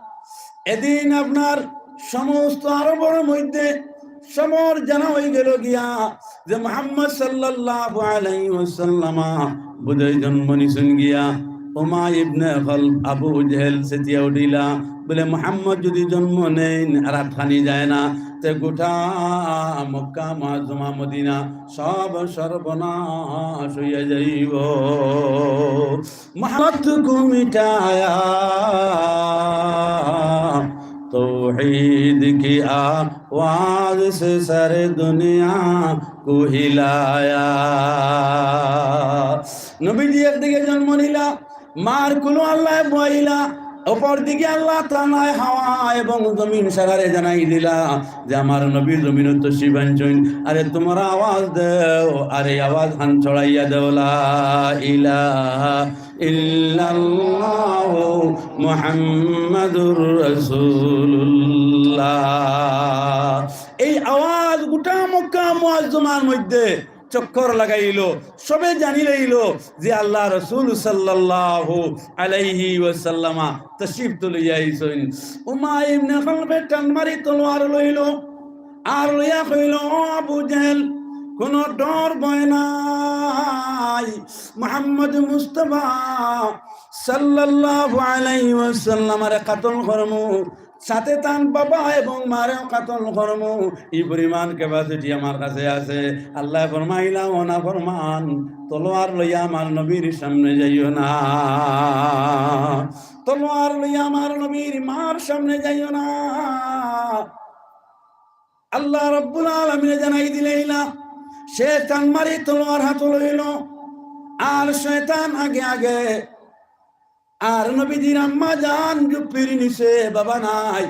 এদিন আপনার সমস্ত আরবর মধ্যে সবর জানা অইগেলো গিয়া যে মুহাম্মদ সাল্লাল্লাহু আলাইহি ওয়াসাল্লাম বুঝাই জন্ম নিছইন গিয়া। উমাইয়া ইবনে খালফ, আবু জেহেল, চেতিয়া উঠিলা, বুলে, "মুহাম্মদ যুদি জন্ম নেইন আর আটকানি যায় না, তে গোটা মক্কা মুআজ্জমা মদিনা সব সর্বনাশ অইয়া যাইবো।" محبت کو مٹایا، توحید کی آواز سے سر دنیا کو ہلایا۔ নবীজি একদিকে জন্ম নিলা, মার কুলো আল্লায় বওয়াইলা, অপর দিকে আল্লাহ তাআলায় হাওয়া এবং জমিন সারারে জানাই দিলা যে আমার নবী জমিনো তশরিফ আনছইন, আরে তুমরা আওয়াজ দেও, আরে আওয়াজ হান ছড়াইয়া দেও, লা ইলাহা ইল্লাল্লাহু মুহাম্মাদুর রাসূলুল্লাহ। এই আওয়াজ গোটা মক্কা মুআজ্জমার মধ্যে চক্কর লাগাইল, সবে জানি লইল যে আল্লাহ রসুল সাল্লাল্লাহু আলাইহি ওয়াসাল্লামা তশরিফ তো লইয়া আইছইন। উমাই ইবনে খলফে টান মারি তলোয়ার লইল, আর লইয়া কইল, "ও আবু জেহেল, কোনো ডর ভয় নাই, মোহাম্মদ মুস্তফা সাল্লাল্লাহু আলাইহি ওয়াসাল্লামরে কাতল করমু, সাথে তান বাবা এবং মারেও কাতল করমু, ই পরিমাণ capacity আমার কাছে আছে।" আল্লায় ফরমাইলা, "ও নাফরমান, তলোয়ার লইয়া আমার নবীর সামনে যাইও না, তলোয়ার লইয়া আমার নবীর মার সামনে যাইও না।" আল্লাহ রাব্বুল আলামিনে জানাই দিলাইলা, সে টান মারি তলোয়ার হাতো লইল, আর শয়তান আগে আগে। আর নবীজির আম্মা জান ঝুপড়ির নিচে, বাবা নাই,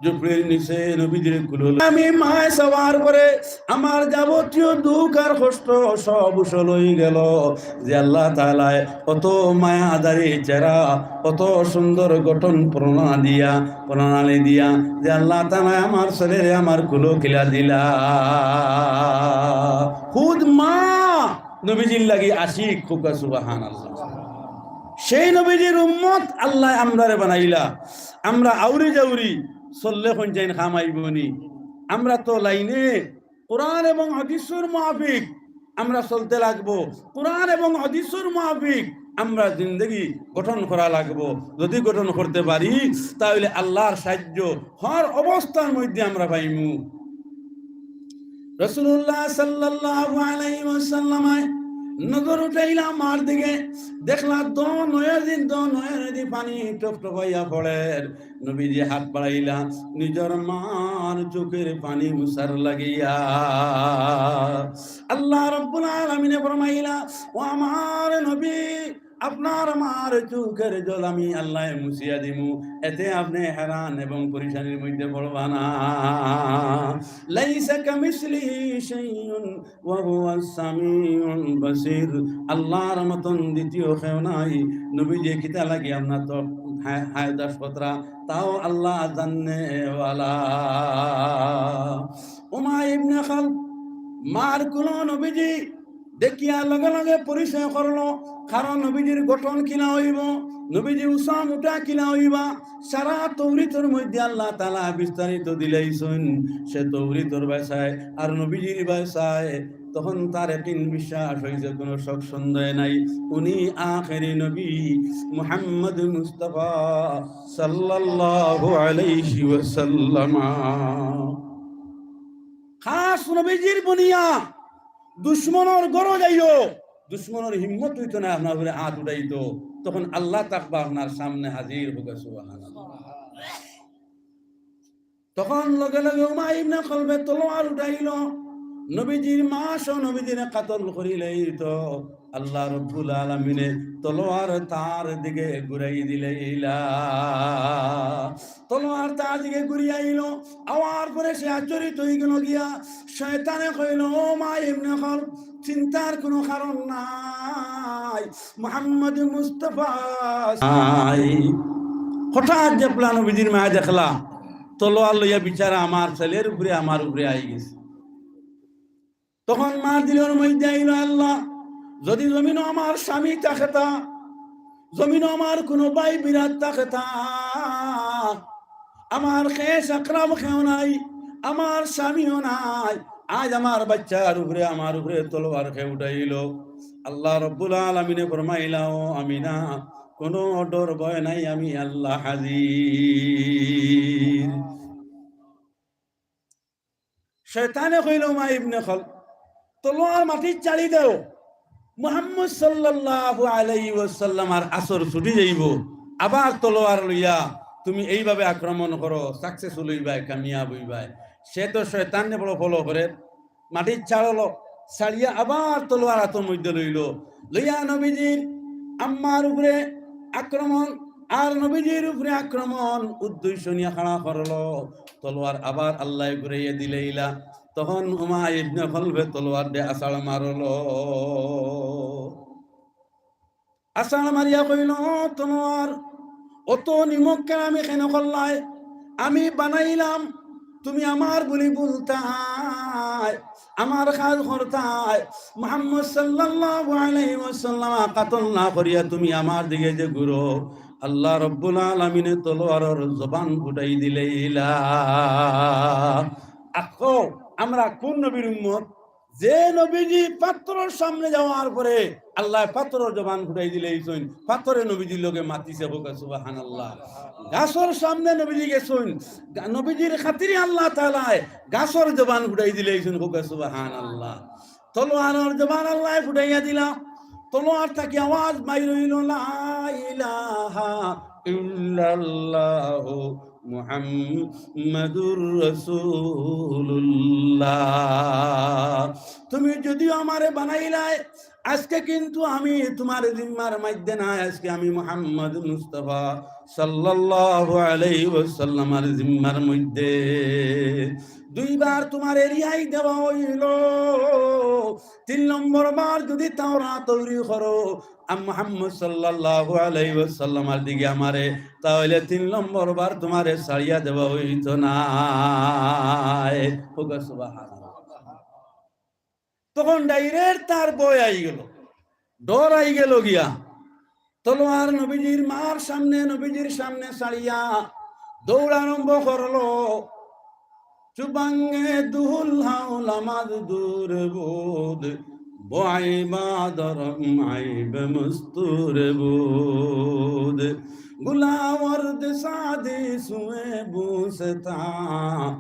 ঝুপড়ির নিচে নবীজির কুলো। আমি মায় চাওয়ার পরে আমার যাবতীয় দুঃখ আর কষ্ট সব উসল হয়ে গেল। যে আল্লাহ তাআলায় অত মায়াদারি চেহারা, অত সুন্দর গঠন প্রণালী দিয়া, প্রণালী দিয়া, যে আল্লাহ তাআলায় আমার ছেলেরে আমার কুলো কিলা দিলা। খুদ মা নবীজির লাগি আশিক, কউক্কা সুবহানাল্লাহ। সেই নবীজির উম্মত আল্লায় আমরারে বানাইলা। আমরা আউরি যাউরি চললে কোন যাইন কাম আইবো নি? আমরা তো লাইনে কোরআন এবং হাদিসর মুআফিক আমরা চলতে লাগবো। কোরআন এবং হাদিসর মুআফিক আমরা জিন্দেগি গঠন করা লাগবো। যদি গঠন করতে পারি, তাহলে আল্লাহর সাহায্য হর অবস্থার মধ্যে আমরা পাইমু। রাসূলুল্লাহ সাল্লাল্লাহু আলাইহি ওয়াসাল্লামে নজর উঠাইলা মার দিকে, দেখলা দো নয়া দিন, দো নয়া নদী পানি টপটপাইয়া পড়ের। নবীজি হাত বাড়াইলা নিজর মার চোখের পানি মুছার লাগিয়া। আল্লাহ রাব্বুল আলামিনে ফরমাইলা, "ও আমার নবী, আপনার মার চোখের জল আমি আল্লায় মুছিয়া দিমু, এতে আপনে হেরান এবং পরেশানির মধ্যে পড়বা না।" লাইসা কামিসলিহি শাইউন ওয়া হুয়াস সামিউল বাসির। আল্লাহর মতন দ্বিতীয় কেউ নাই। নবীজি কিতা লাগি আপনার তো হায়, হায় দাস খতরা, তাও আল্লাহ জাননেওয়ালা। উমাই ইবনে খলফ মার কুলো নবীজি দেখিয়া লগে লগে পরিচয় করলো, কারণ নবীজির গঠন কিলা হইব, নবীজি উঁচা মুটা কিলা হইবা, সারা তৌরিতর মধ্যে আল্লাহ তাআলা বিস্তারিত দিলাইছইন। সে তৌরিতর ভাষায় আর নবীজির ভাষায়, তখন তার একদিন বিশ্বাস হইছে, কোনো শক সন্দেহ নাই, উনি আখেরি নবী মুহাম্মদ মুস্তাফা সাল্লাল্লাহু আলাইহি ওয়াসাল্লাম। খাস নবীজির বনিয়া দুশমনর ঘরো যাইও, দুশমনর হিম্মত হইতো না আপনার উপরে হাত উঠাইতো, তখন আল্লাহ তাকবা আপনার সামনে হাজির হবে। সুবহানাল্লাহ। তখন লগে লগে উমাই ইবনে খলফে তলোয়ার উঠাইল, নবীজির মা সহ নবীজিরে কাতল করিলাইতো। আল্লাহ রব্বুল আলামিনে তলোয়ার তার দিকে ঘুরাই দিলাইলা। তলোয়ার তার দিকে ঘুরিয়া আইল, আওয়ার পরে সে আচরিত হয়ে গেল গিয়া। শয়তানে কইল, "ও উমাই ইবনে খলফ, চিন্তার কোনো কারণ নাই, মোহাম্মদ মুস্তফা নাই।" হঠাৎ জেবলা নবীজির মায় দেখলা, তলোয়ার লইয়া বিচারা আমার ছেলের উপরে, আমার উপরে আই গেছে। তখন মার দিলর মধ্যে আইল, "আল্লাহ, যদি জমিনো আমার স্বামী থাকতা, জমিনো আমার কোনো ভাই বিরাট থাকতা, আমার খেশ আকরাব কেউ নাই, আমার স্বামীও নাই, আজ আমার বাচ্চার উপরে, আমার উপরে তলোয়ার কে উঠাইল।" আল্লাহ রব্বুল আলামিনে ফরমাইলা, "ও আমিনা, কোনো ডর ভয় নাই, আমি আল্লাহ হাজির।" শয়তানে কইল, "উমাই ইবনে খলফ, তলোয়ার মাটিত ছাড়ি দেও, মুহাম্মদ সাল্লাল্লাহু আলাইহি ওয়াসাল্লামর আসর ছুটি যাইব, আবার তলোয়ার লইয়া তুমি এইভাবে আক্রমণ করো, successful হইবায়, কামিয়াব হইবায়।" সে তো শয়তানরে বড় follow করে, মাটিত ছাড়লো, ছাড়িয়া আবার তলোয়ার হাতর মধ্যে লইল, লইয়া নবীজির আম্মার উপরে আক্রমণ, আর নবীজির উপরে আক্রমণ, উদ্দেশ্য নিয়া খাড়া করলো, তলোয়ার আবার আল্লায় ঘুরাইয়া দিলাইলা। তখন উমাই ইবনে খলফে তলোয়ার দে আছাড় মারলো। আছাড় মারিয়া কইল, "ও তলোয়ার, অত নিমক কেন আমি কেন করলায়? আমি বানাইলাম, তুমি আমার বুলি বলতায়, আমার কাজ করতায়, মুহাম্মদ সাল্লাল্লাহু আলাইহি ওয়াসাল্লাম কাতল না করিয়া তুমি আমার দিকে যে ঘুরো, আল্লাহ রব্বুল আলামিনে তলোয়ারর জবান ফুটাই দিলাইলা। আকো, আমরা কোন নবীর উম্মত? যে নবীজি পাথরর সামনে যাওয়ার পরে আল্লায় পাথরর জবান ফুটাই দিলাইছইন, পাথরে নবীজির লগে মাতিছে, কউক্কা সুবহানাল্লাহ। গাছর সামনে নবীজি গেছইন, গা-, নবীজির খাতিরে আল্লাহ তাআলায় গাছর জবান ফুটাই দিলাইছইন, কউক্কা সুবহানাল্লাহ। তলোয়ারর জবান আল্লায় ফুটাইয়া দিলা, তলোয়ার থাকি আওয়াজ বাইর অইলো, লা ইলাহা ইল্লাল্লাহু মুহাম্মাদুর রাসূলুল্লাহ। তুমি যদিও আমারে বানাইলায়, আজকে কিন্তু আমি তুমার জিম্মার মধ্যে নাই, আজকে আমি মুহাম্মদ মুস্তাফা সাল্লাল্লাহু আলাইহি ওয়াসাল্লামর জিম্মার মধ্যে। দুইবার তুমারে রিহাই দেওয়া অইলো, তিন নম্বর বার যদি তাওরাত তৈরি করো, আর মুহাম্মদ সাল্লাল্লাহু আলাইহি ওয়াসাল্লামর দিকে আমারে, তাহলে তিন নম্বর বার তুমারে ছাড়িয়া দেওয়া অইতো নায়। কউক্কা সুবহানাল্লাহ। তখন direct তার ভয় আইগেলো, ডর আইগেলো গিয়া। তলোয়ার নবীজির মার সামনে, নবীজির সামনে ছাড়িয়া দৌড় আরম্ভ করলো। چو بانگ دهل حولم از دور بود، بعیب آدرم عیب مستور بود. گل آورد سعدی سوی بوستان،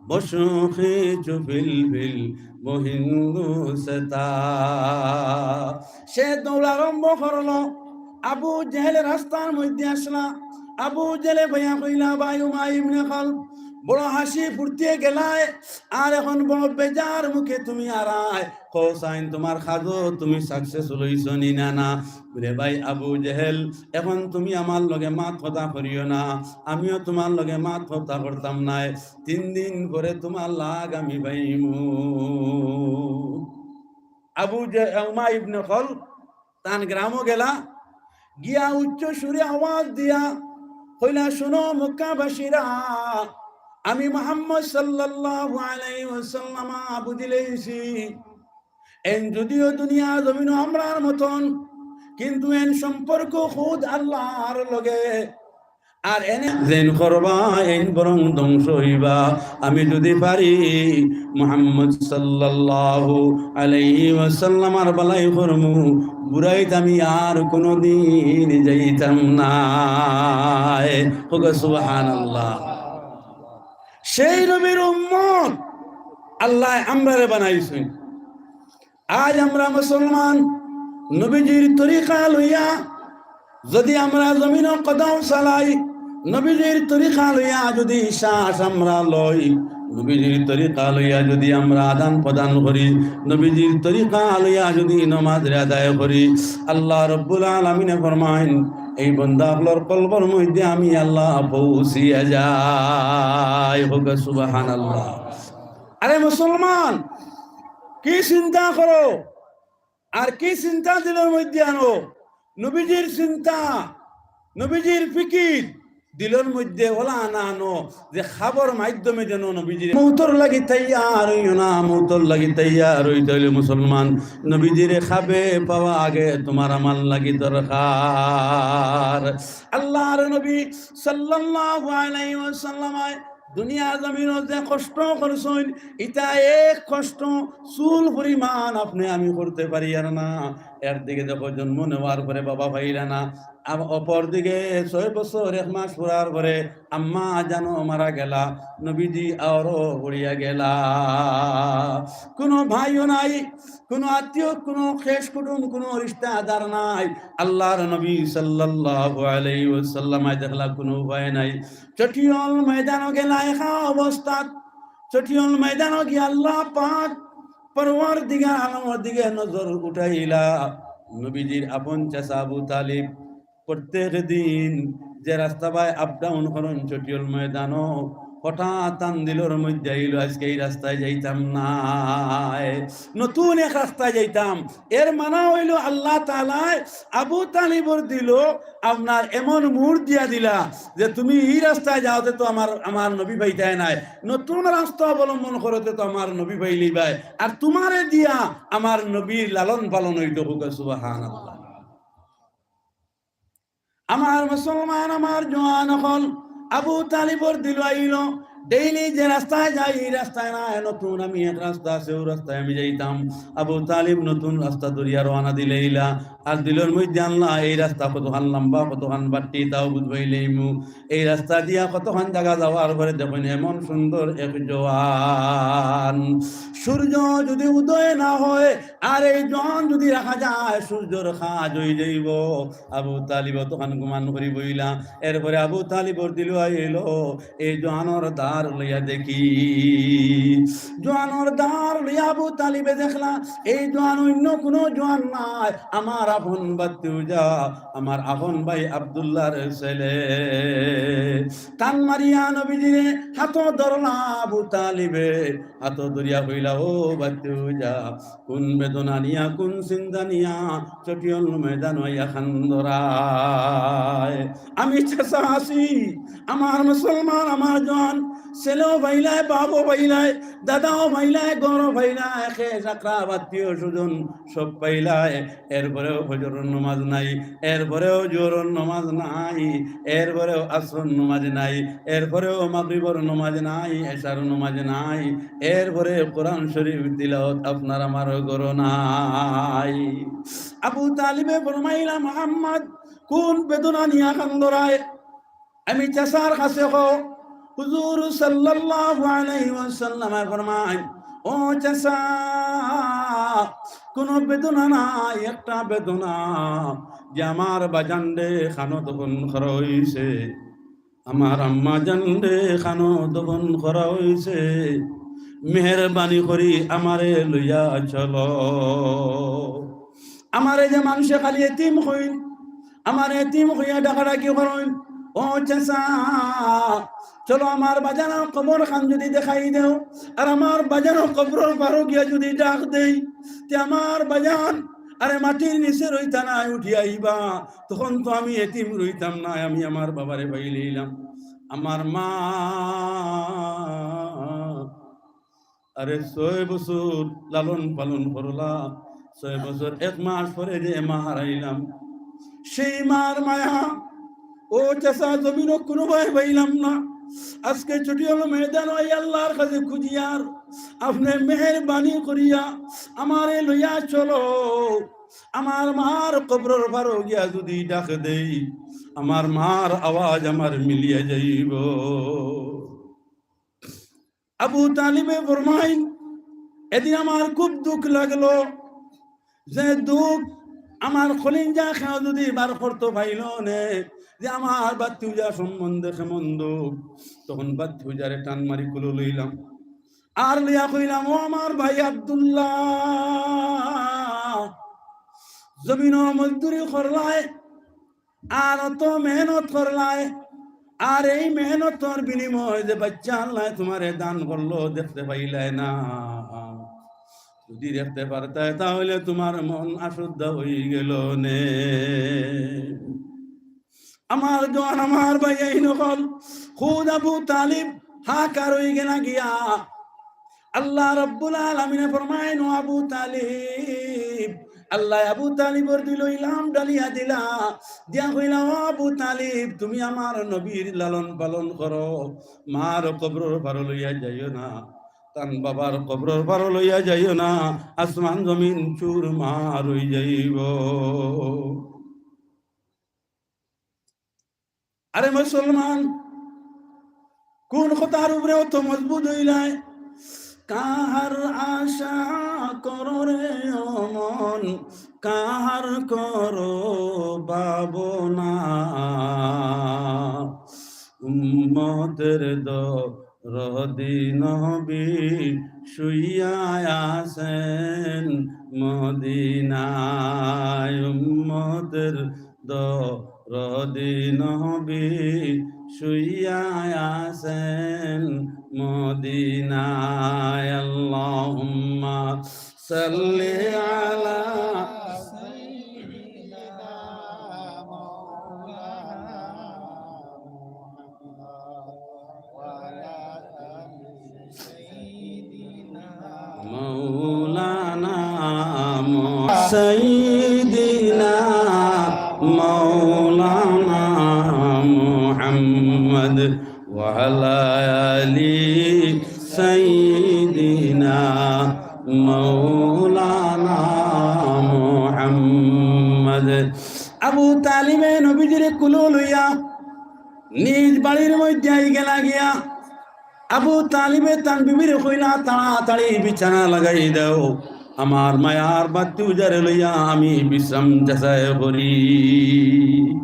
بشوخی چو فلفل به هندوستان. সে দৌড় আরম্ভ করলো। আবু জেহেল রাস্তার মধ্যে আসলা। আবু জেহেলে ভাইয়া কইলা, ভাই উমাই ইবনে খালফ, বড় হাসি ফুর্তিয়ে গেলায়, আর এখন বড় বেজার মুখে তুমি আরায়। কও চাইন তুমার কাজো তুমি successful অইছো নি না? না। বলে, ভাই আবু জেহেল, এখন তুমি আমার লগে মাত কথা করিও না, আমিও তুমার লগে মাত কথা করতাম নায়। তিন দিন পরে তুমার লাগ আমি পাইমু। আবু জে-, উমাই ইবনে খালফ তান গ্রামো গেলা, গিয়া উচ্চ সুরে আওয়াজ দিয়া কইলা, শুনো মক্কাবাসীরা, আমি মুহাম্মদ সাল্লাল্লাহু আলাইহি ওয়াসাল্লাম বুঝিলাইছি। এন যদিও দুনিয়া জমিনো আমরার মতন, কিন্তু এন সম্পর্ক খুদ আল্লাহর লগে। আর এনে যেন করবা, এন বরং ধ্বংস অইবা। আমি যদি পারি মুহাম্মদ সাল্লাল্লাহু আলাইহি ওয়াসাল্লামর বালাই করমু, বুরাইত আমি আর কুনুদিন যাইতাম নায়। কউক্কা সুবহানাল্লাহ। সেই নবীর উম্মত আল্লায় আমরারে বানাইছইন। আজ আমরা মুসলমান, নবীজির তরিকা লইয়া যদি আমরা জমিনো কদম চালাই, নবীজির তরিকা লইয়া যদি শ্বাস আমরা লই, নবীজির তরিকা লইয়া যদি আমরা আদান প্রদান করি, নবীজির তরিকা লইয়া যদি নমাজ আদায় করি, আল্লাহ রব্বুল আলামিনে ফরমাইন, এই বন্দা অকলর কলবর মধ্যে আমি আল্লাহ পৌঁছিয়া যাই। কউক্কা সুবহানাল্লাহ। আরে মুসলমান, কি চিন্তা করো আর কি চিন্তা দিলর মধ্যে আনো? নবীজির চিন্তা, নবীজির ফিকির দিলর মধ্যে অলা আনা আনো যে খাবর মাধ্যমে যেন নবীজির মৌতর লাগি তৈয়ার অইও না। মৌতর লাগি তৈয়ার অইতে অইলে মুসলমান নবীজিরে খাবে পাওয়া আগে তুমার আমার লাগি দরকার। আল্লাহর নবী সাল্লাল্লাহু আলাইহি ওয়াসাল্লাম দুনিয়া জমিনো যে কষ্ট করছইন, ইতা এক কষ্ট চুল পরিমাণ আপনে আমি করতে পারিয়ার না। একদিকে দেখো জন্ম নেওয়ার পরে বাবা পাইলা না, আর অপর দিকে ছয় বছর এক মাস পুরার পরে আম্মা জানো মারা গেলা, নবীজি আরো পড়িয়া গেলা। কুনু ভাইও নাই, কুনু আত্মীয়, কুনু খেশ কুটুম, কুনু রিশতাদার নাই। আল্লাহর নবী সাল্লাল্লাহু আলাইহি ওয়াসাল্লাম দেখলা কুনু উপায় নাই, চটিয়ল ময়দানো গেলা একা অবস্থাত। চটিয়ল ময়দানো গিয়া আল্লাহ পাক পরওয়ারদিগার আলমর দিকে নজর উঠাইলা। নবীজির আপন চাচা আবু তালিব প্রত্যেক দিন যে রাস্তা বায় up down করইন চটিয়ল ময়দানো, হঠাৎ তান দিলর মধ্যে আইলো, "আজকে এই রাস্তায় যাইতাম নায়, নতুন এক রাস্তায় যাইতাম।" এর মানা অইলো আল্লাহ তাআলায় আবু তালিবর দিলো আপনার এমন মুহূর্ত দিয়া দিলা যে তুমি এই রাস্তায় যাওতে তো আমার, আমার নবী পাইতায় নায়, নতুন রাস্তা অবলম্বন করতে তো আমার নবী পাইলিবায়, আর তুমারে দিয়া আমার নবীর লালন পালন অইতো। কউক্কা সুবহানাল্লাহ। আমার মুসলমান, আমার জোয়ান অকল, আবু তালিবর দিলো আইলো, daily যে রাস্তায় যাই, এই রাস্তায় নায়, নতুন আমি এক রাস্তা আছে, অউ রাস্তায় আমি যাইতাম। আবু তালিব নতুন রাস্তা ধরিয়া রওয়ানা দিলাইলা। আর দিলর মধ্যে আনলা, এই রাস্তা কতখান লম্বা, কতখান বাট্টি, তাও বুঝবাইলাইমু। এই রাস্তা দিয়া কতখান জাগা যাওয়ার পরে দেখইন, এমন সুন্দর এক জোয়ান, সূর্য যদি উদয় না হয়, আর এই জোয়ান যদি রাখা যায়, সূর্যর কাজ অই যাইবো। আবু তালিব অতখান গুমান করি বইলা। এরপরে আবু তালিবর দিলো আইলো, এই জোয়ানর দার লইয়া দেখি। জোয়ানর দার লইয়া আবু তালিবে দেখলা, এই জোয়ান অইন্য কুনু জোয়ান নায়, আমার আপন ভাতিজা, আমার আপন ভাই আব্দুল্লাহর ছেলে। টান মারিয়া নবীজিরে হাতো ধরলা আবু তালিবে, হাতো ধরিয়া কইলা, "ও ভাতিজা, কুন বেদনা নিয়া, কুন চিন্তা নিয়া চটিয়াল ময়দানো আইয়া কান্দরায়? আমি চাচা আছি, আমার মুসলমান, আমার জোয়ান, ছেলেও পাইলায়, বাপও পাইলায়, দাদাও পাইলায়, ঘরও পাইলায়, খেশ আকরাব, আত্মীয় স্বজন সব পাইলায়, এরপরেও ফজরর নমাজ নাই, এরপরেও জোহরর নমাজ নাই, এরপরেও আসরর নমাজ নাই, এরপরেও মাগরিবর নমাজ নাই, এশার নমাজ নাই, এরপরে কোরআন শরীফ তিলাওয়াত আপনার আমার ঘরো নাই।" আবু তালিবে ফরমাইলা, "মুহাম্মদ, কুন বেদনা নিয়া কান্দরায়?" আমি চাচার কাছে কও, হুজুর সাল্লাল্লাহু আলাইহি ওয়াসাল্লামে ফরমাইন, "ও চাচা, কুনু বেদনা নাই, একটা বেদনা যে আমার বাজানরে কানো দফন করা অইছে, আমার আম্মাজানরে কানো দফন করা অইছে, মেহেরবানি করি আমারে লইয়া চলো।" আমারে যে মানষে খালি এতিম কইন, আমারে এতিম কইয়া ডাকাডাকি করইন, "ও চাচা, চলো আমার বাজানর কবর খান যদি দেখাই দেও, আর আমার বাজানর কবরর পারো গিয়া যদি ডাক দেই, তে আমার বাজান আরে মাটির নিচে রইতা নায়, উঠি আইবা, তখন তো আমি এতিম রইতাম নায়, আমি আমার বাবারে পাইলাইলাম।" আমার মা আরে ছয় বছর লালন পালন করলা, ছয় বছর এক মাস পরে যে মা হারাইলাম, সেই মার মায়া, ও চাচা, জমিনো কুনুবায় পাইলাম না। আজকে চটিয়াল ময়দানো আইয়া আল্লার কাছে খুজিয়ার, আপনে মেহেরবানি করিয়া আমারে লইয়া চলো। আমার মার কবরর পারো গিয়া যদি ডাক দেই, আমার মার আওয়াজ আমার মিলিয়া যাইবো। আবু তালিবে ফরমাইন, এদিন আমার খুব দুখ লাগলো, যে দুখ আমার কলিজা কেউ যদি বার করতো পাইলো নে, যে আমার ভাতিজা সম্বন্ধে কেমন দুখ, তখন ভাতিজারে টান মারি কুলো লইলাম, আর লইয়া কইলাম, "ও আমার ভাই আব্দুল্লাহ, জমিনো মজদুরি করলায়, আর অত মেহনত করলায়, আর এই মেহনতর বিনিময়ে যে বাইচ্চা আল্লায় তুমারে দান করলো, দেখতে পাইলায় না। যদি দেখতে পারতায়, তাহলে তুমার মন আশুদ্ধা অইগেলো নে।" আমার জোয়ান, আমার ভাইয়াইন অকল, খুদ আবু তালিব হাহাকার অইগেলা গিয়া। আল্লাহ রাব্বুল আলামিনে ফরমাইন, "ও আবু তালিব," আল্লায় আবু তালিবর দিলো ইলহাম ডালিয়া দিলা, দিয়া কইলা, "ও আবু তালিব, তুমি আমার নবীর লালন পালন করো, মার কবরর পারো লইয়া যাইও না, তান বাবার কবরর পারো লইয়া যাইও না, আসমান জমিন চুরমার অইযাইবো।" আরে মুসলমান, কুন কথার উপরে অত মজবুত অইলায়? কাহার আশা করো রে ও মন, কাহার করো ভাবনা। উম্মতের দরদি নবী শুইয়া আছেন মদিনায়। উম্মতের দরদি নবী শুইয়া আছেন মদিনায়। আল্লাহুম্মা সাল্লি আলা مولانا م-، سيدنا مولانا محمد وعلى آل سيدنا مولانا محمد। আবু তালিবে নবীজিরে কুলো লইয়া নিজ বাড়ির মধ্যে আই গেলা গিয়া। আবু তালিবে তান বিবিরে কইলা, "তাড়াতাড়ি বিছানা লাগাই দাও, আমার মায়ার বাত্তি উজারে লইয়া আমি বিশ্রাম যাচাই করি।"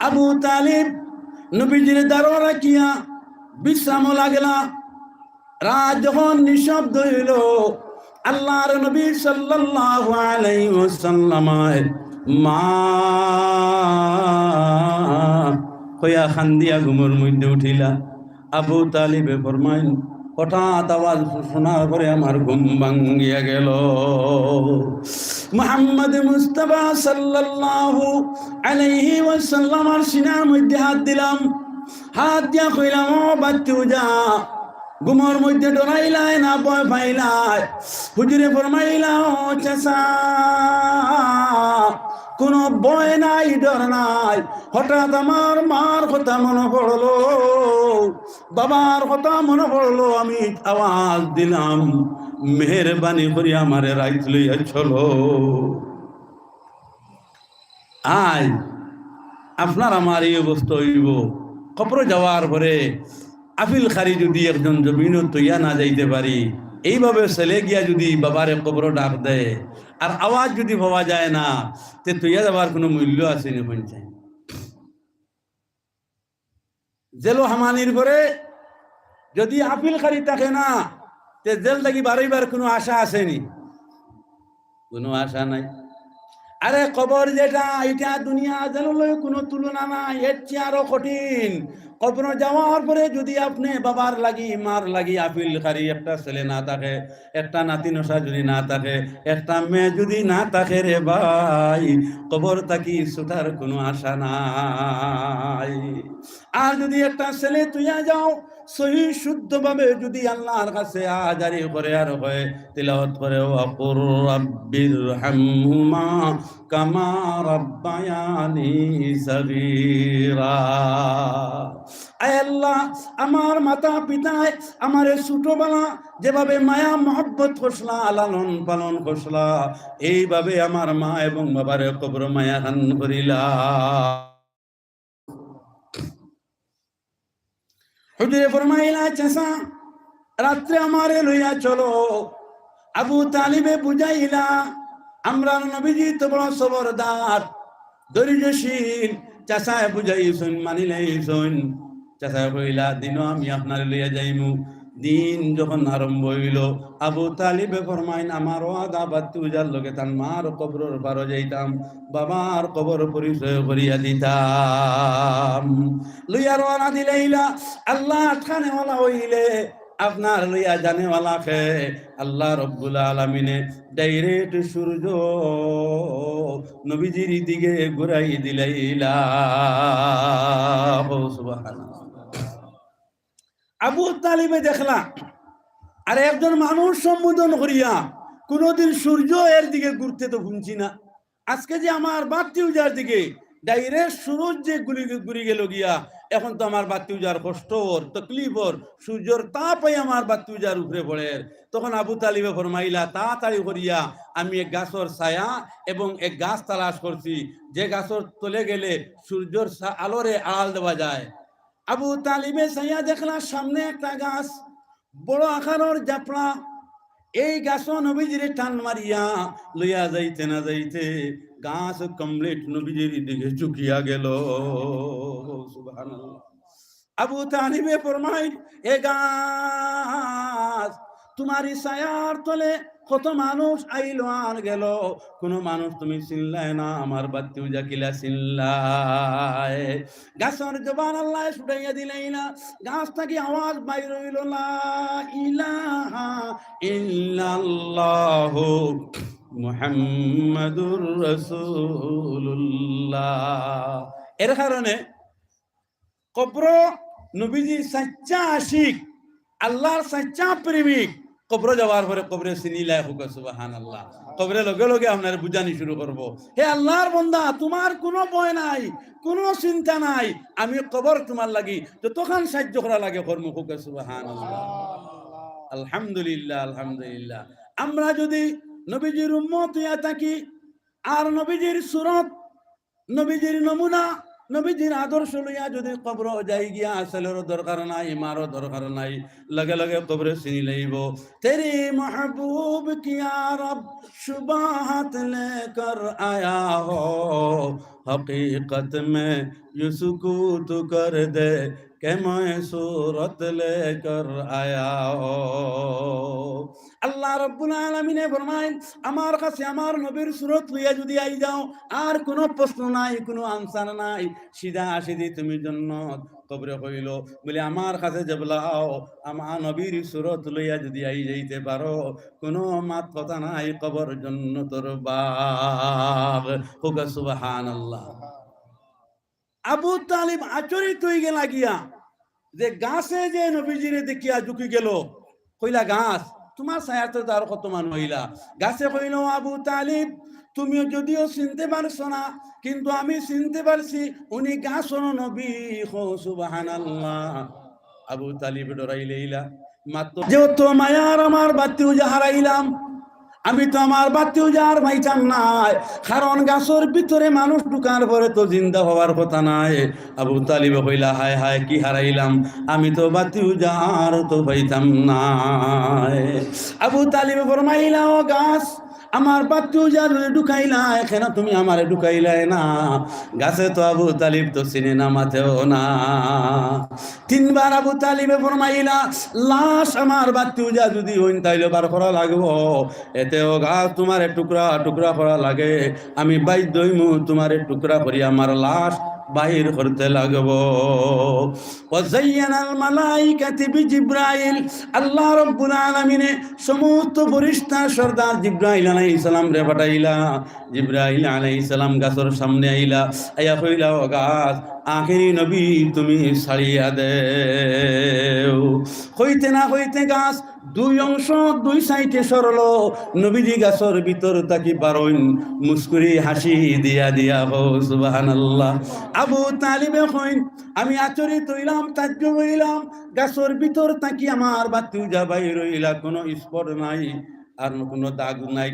আবু তালিব নবীজির দারো রাখিয়া বিশ্রামও লাগলা। রাত যখন নিঃশব্দ হইল, আল্লাহর নবী সাল্লাল্লাহু আলাইহি ওয়াসাল্লাম মা কইয়া খান্দিয়া ঘুমর মধ্যে উঠিলা। আবু তালিবে ফরমাইন, হঠাৎ আওয়াজ শোনার পরে আমার ঘুম ভাঙ্গিয়া গেল। মুহাম্মদ মুস্তাফা সাল্লাল্লাহু আলাইহি ওয়াসাল্লামর সিনার মধ্যে হাত দিলাম, হাত দিয়া কইলাম, "ও বাত্তি উজা, ঘুমর মধ্যে ডরাইলায় না ভয় পাইলায়?" হুজুরে ফরমাইলা, "ও চাচা, কোনো ভয় নাই, ডর নাই, হঠাৎ আমার মার কথা মনে পড়লো, বাবার কথা মনে পড়লো, আমি আওয়াজ দিলাম, মেহেরবানি করি আমারে রাইত লইয়া চলো।" আই, আপনার আমার এই অবস্থা হইব, কবর যাওয়ার পরে আফিল খারি যদি একজন জমিনও তৈয়া না যাইতে পারি, এইভাবে ছেলে গিয়া যদি বাবারে কবর ডাক দেয়, আর আওয়াজ যদি পাওয়া যায় না, তে তৈয়া যাওয়ার কোনো মূল্য আছে নি পঞ্চায়েত? জেলো হামানির পরে যদি আফিল খারি থাকে না, তে জেল থাকি বারইবার কোনো আশা আছে নি? কোনো আশা নাই। আরে কবর যেটা, এটা দুনিয়া জেলর লগে কোনো তুলনা নাই, এর চেয়ে আরো কঠিন। কবর যাওয়ার পরে যদি আপনি বাবার লাগি, মার লাগি আফিল খারি একটা ছেলে না থাকে, একটা নাতি নশা যদি না থাকে, একটা মেয়ে যদি না থাকে রে ভাই, কবর থাকি ছুটার কোনো আশা নাই। আর যদি একটা ছেলে তুইয়া যাও, সহি শুদ্ধভাবে যদি আল্লাহর কাছে আজারি করে আর হয়, তিলাওয়াত করে, "ওয়াকুর রাব্বির হামহুমা কামা রাব্বায়ানি সাগীরা।" আয় আল্লাহ, আমার মাতা পিতায় আমারে ছোটবেলা যেভাবে মায়া মহব্বত করছলা, লালন পালন করছলা, এইভাবে আমার মা এবং বাবারে কবর মায়া খান করিলা। হুজুরে ফরমাইলা, "চাচা, রাত্রে আমারে লইয়া চলো।" আবু তালিবে বুঝাইলা, আমরার নবীজি তো বড় সবরদার, ধৈর্যশীল। চাচায় বুঝাইছইন, মানিলাইছইন। চাচায় কইলা, "দিনও আমি আপনারে লইয়া যাইমু।" দিন যখন আরম্ভ হইল, আবু তালিবে ফরমাইন, "আমার ওয়াদা বাত্তি উজার লগে তান মার কবরর পারো যাইতাম, বাবার কবর পরিচয় করিয়া দিতাম।" লইয়া রওনা দিলাইলা। আল্লাহ আটকানেওয়ালা হইলে আপনার লইয়া জানেওয়ালা খে? আল্লাহ রব্বুল আলামিনে direct সূর্য নবীজির দিকে ঘুরাই দিলাইলা। ও সুবহানাল্লাহ। আবু তালিবে দেখলা, আর একজন মানুষ সম্বোধন করিয়া কোনোদিন সূর্য এর দিকে ঘুরতে তো শুনছি না। আজকে যে আমার বাত্তি উজার দিকে direct সূর্য যে গুলি, ঘুরি গেল গিয়া, এখন তো আমার বাত্তি উজার কষ্ট ওর, তকলিফ ওর, সূর্যর তাপ হয় আমার বাত্তি উজার উপরে পড়ের। তখন আবু তালিবে ফরমাইলা, "তাড়াতাড়ি করিয়া আমি এক গাছর ছায়া এবং এক গাছ তালাশ করছি, যে গাছর তলে গেলে সূর্যর ছা-, আলোরে আড়াল দেওয়া যায়।" আবু তালিবে চাইয়া দেখলা সামনে একটা গাছ, বড় আকারর জাফরা। এই গাছও নবীজিরে টান মারিয়া লইয়া যাইতে না যাইতে গাছ complete নবীজির দিকে ঝুঁকিয়া গেল। সুবহানাল্লাহ। আবু তালিবে ফরমাইন, "এ গাছ, তুমার ই ছায়ার তলে কত মানুষ আইলো আর গেলো, কুনু মানুষ তুমি চিনলায় না, আমার বাত্তিউজা কিলা চিনলায়? গাছর জবান আল্লায় ছুটাইয়া দিলাইলা, গাছ থাকি আওয়াজ বাইর অইলো, লা ইলাহা ইল্লাল্লাহু মুহাম্মাদুর রাসূলুল্লাহ। এর কারণে কবরো নবীজির সাচ্চা আশিক, আল্লার সাচ্চা প্রেমিক, কবরো যাওয়ার পরে কবরে চিনিলায়, কউক্কা সুবহানাল্লাহ। কবরে লগে লগে আপনারে বুঝানি শুরু করবো, "হে আল্লার বন্দা, তুমার কুনু ভয় নাই, কুনু চিন্তা নাই, আমি কবর তুমার লাগি যতখান সাইয্য করা লাগে করমু", কউক্কা সুবহানাল্লাহ। আলহামদুলিল্লাহ, আলহামদুলিল্লাহ। আমরা যুদি নবীজির উম্মত অইয়া থাকি, আর নবীজির সুরত, নবীজির নমুনা, নবীজির আদর্শ লইয়া যুদি কবরো যাই গিয়া, ছেলেরও দরকার নাই, মারও দরকার নাই, লগে লগে কবরে চিনিলাইবো। تیرے محبوب کی یا رب شباہت لے کر آیا ہو، حقیقت میں یوں سکوت کر دے کہ میں صورت لے کر آیا ہو۔ আল্লাহ রাব্বুল আলামিনে ফরমাইন, আমার কাছে আমার নবীর সুরত লইয়া যুদি আই যাও, আর কুনু প্রশ্ন নাই, কুনু আনসার নাই, সিধা সিধি তুমি জন্নত। কবরে কইলো, বলে, "আমার কাছে যেবলা আও, আমার নবীর সুরত লইয়া যুদি আই যাইতে পারো, কুনু মাত কথা নাই, কবর জন্নতর বাগ।" কউক্কা সুবহানাল্লাহ। আবু তালিব আচরিত অইগেলা গিয়া যে গাছে যে নবীজিরে দেখিয়া ঝুঁকি গেলো, কইলা, "গাছ, তুমার ছায়ার তলে তো আরো কত মানুষ আইলা।" গাছে কইলো, "আবু তালিব, তুমিও যুদিও চিনতে পারছো না, কিন্তু আমি চিনতে পারছি, উনি গাছর নবী।" কও সুবহানাল্লাহ। আবু তালিব ডরাইলাইলা, মাতো, "যত মায়ার আমার বাত্তিউজা হারাইলাম, আমি তো আমার বাত্তিউজা আর পাইতাম নায়, কারণ গাছর ভিতরে মানুষ ঢুকার পরে তো জিন্দা অওয়ার কথা নায়।" আবু তালিবে কইলা, "হায় হায়, কি হারাইলাম, আমি তো বাত্তিউজা আর তো পাইতাম নায়।" আবু তালিবে ফরমাইলা, "ও গাছ, আমার বাত্তিউজা যুদি ঢুকাইলায়, কেনে তুমি আমারে ঢুকাইলায় না?" গাছে তো আবু তালিব তো চিনে না, মাতেও না। তিনবার আবু তালিবে ফরমাইলা, "লাশ আমার বাত্তিউজা যুদি অইন, তাইলে বার করা লাগবো। এতেও গাছ তুমারে টুকরা টুকরা করা লাগে, আমি বাধ্য অইমু তুমারে টুকরা করি আমার লাশ বাইর করতে লাগবো।" ওয়া যায়্যানাল মালাইকাতি বিজিব্রাইল, আল্লাহ রাব্বুল আলামিনে সমস্ত ফিরিস্তার সর্দার জিব্রাইল আলাইহিস সালামরে পাঠাইলা। জিব্রাইল আলাইহিস সালাম গাছর সামনে আইলা, আইয়া কইলা, "ও গাছ, আখেরি নবী তুমি ছাড়িয়া দেও।" কইতে না কইতে গাছ দুই অংশ, দুই সাইডে সরলো। নবীজি গাছর ভিতর থাকি বারইন, মুস্কুরি হাসি দিয়া দিয়া, কও সুবহানাল্লাহ। আবু তালিবে কইন, আমি আচরিত অইলাম, তাজ্জুব অইলাম, গাছর ভিতর থাকি আমার বাত্তিউজা বাইর অইলা, কুনু স্পট নাই, আর কুনু দাগ নাই,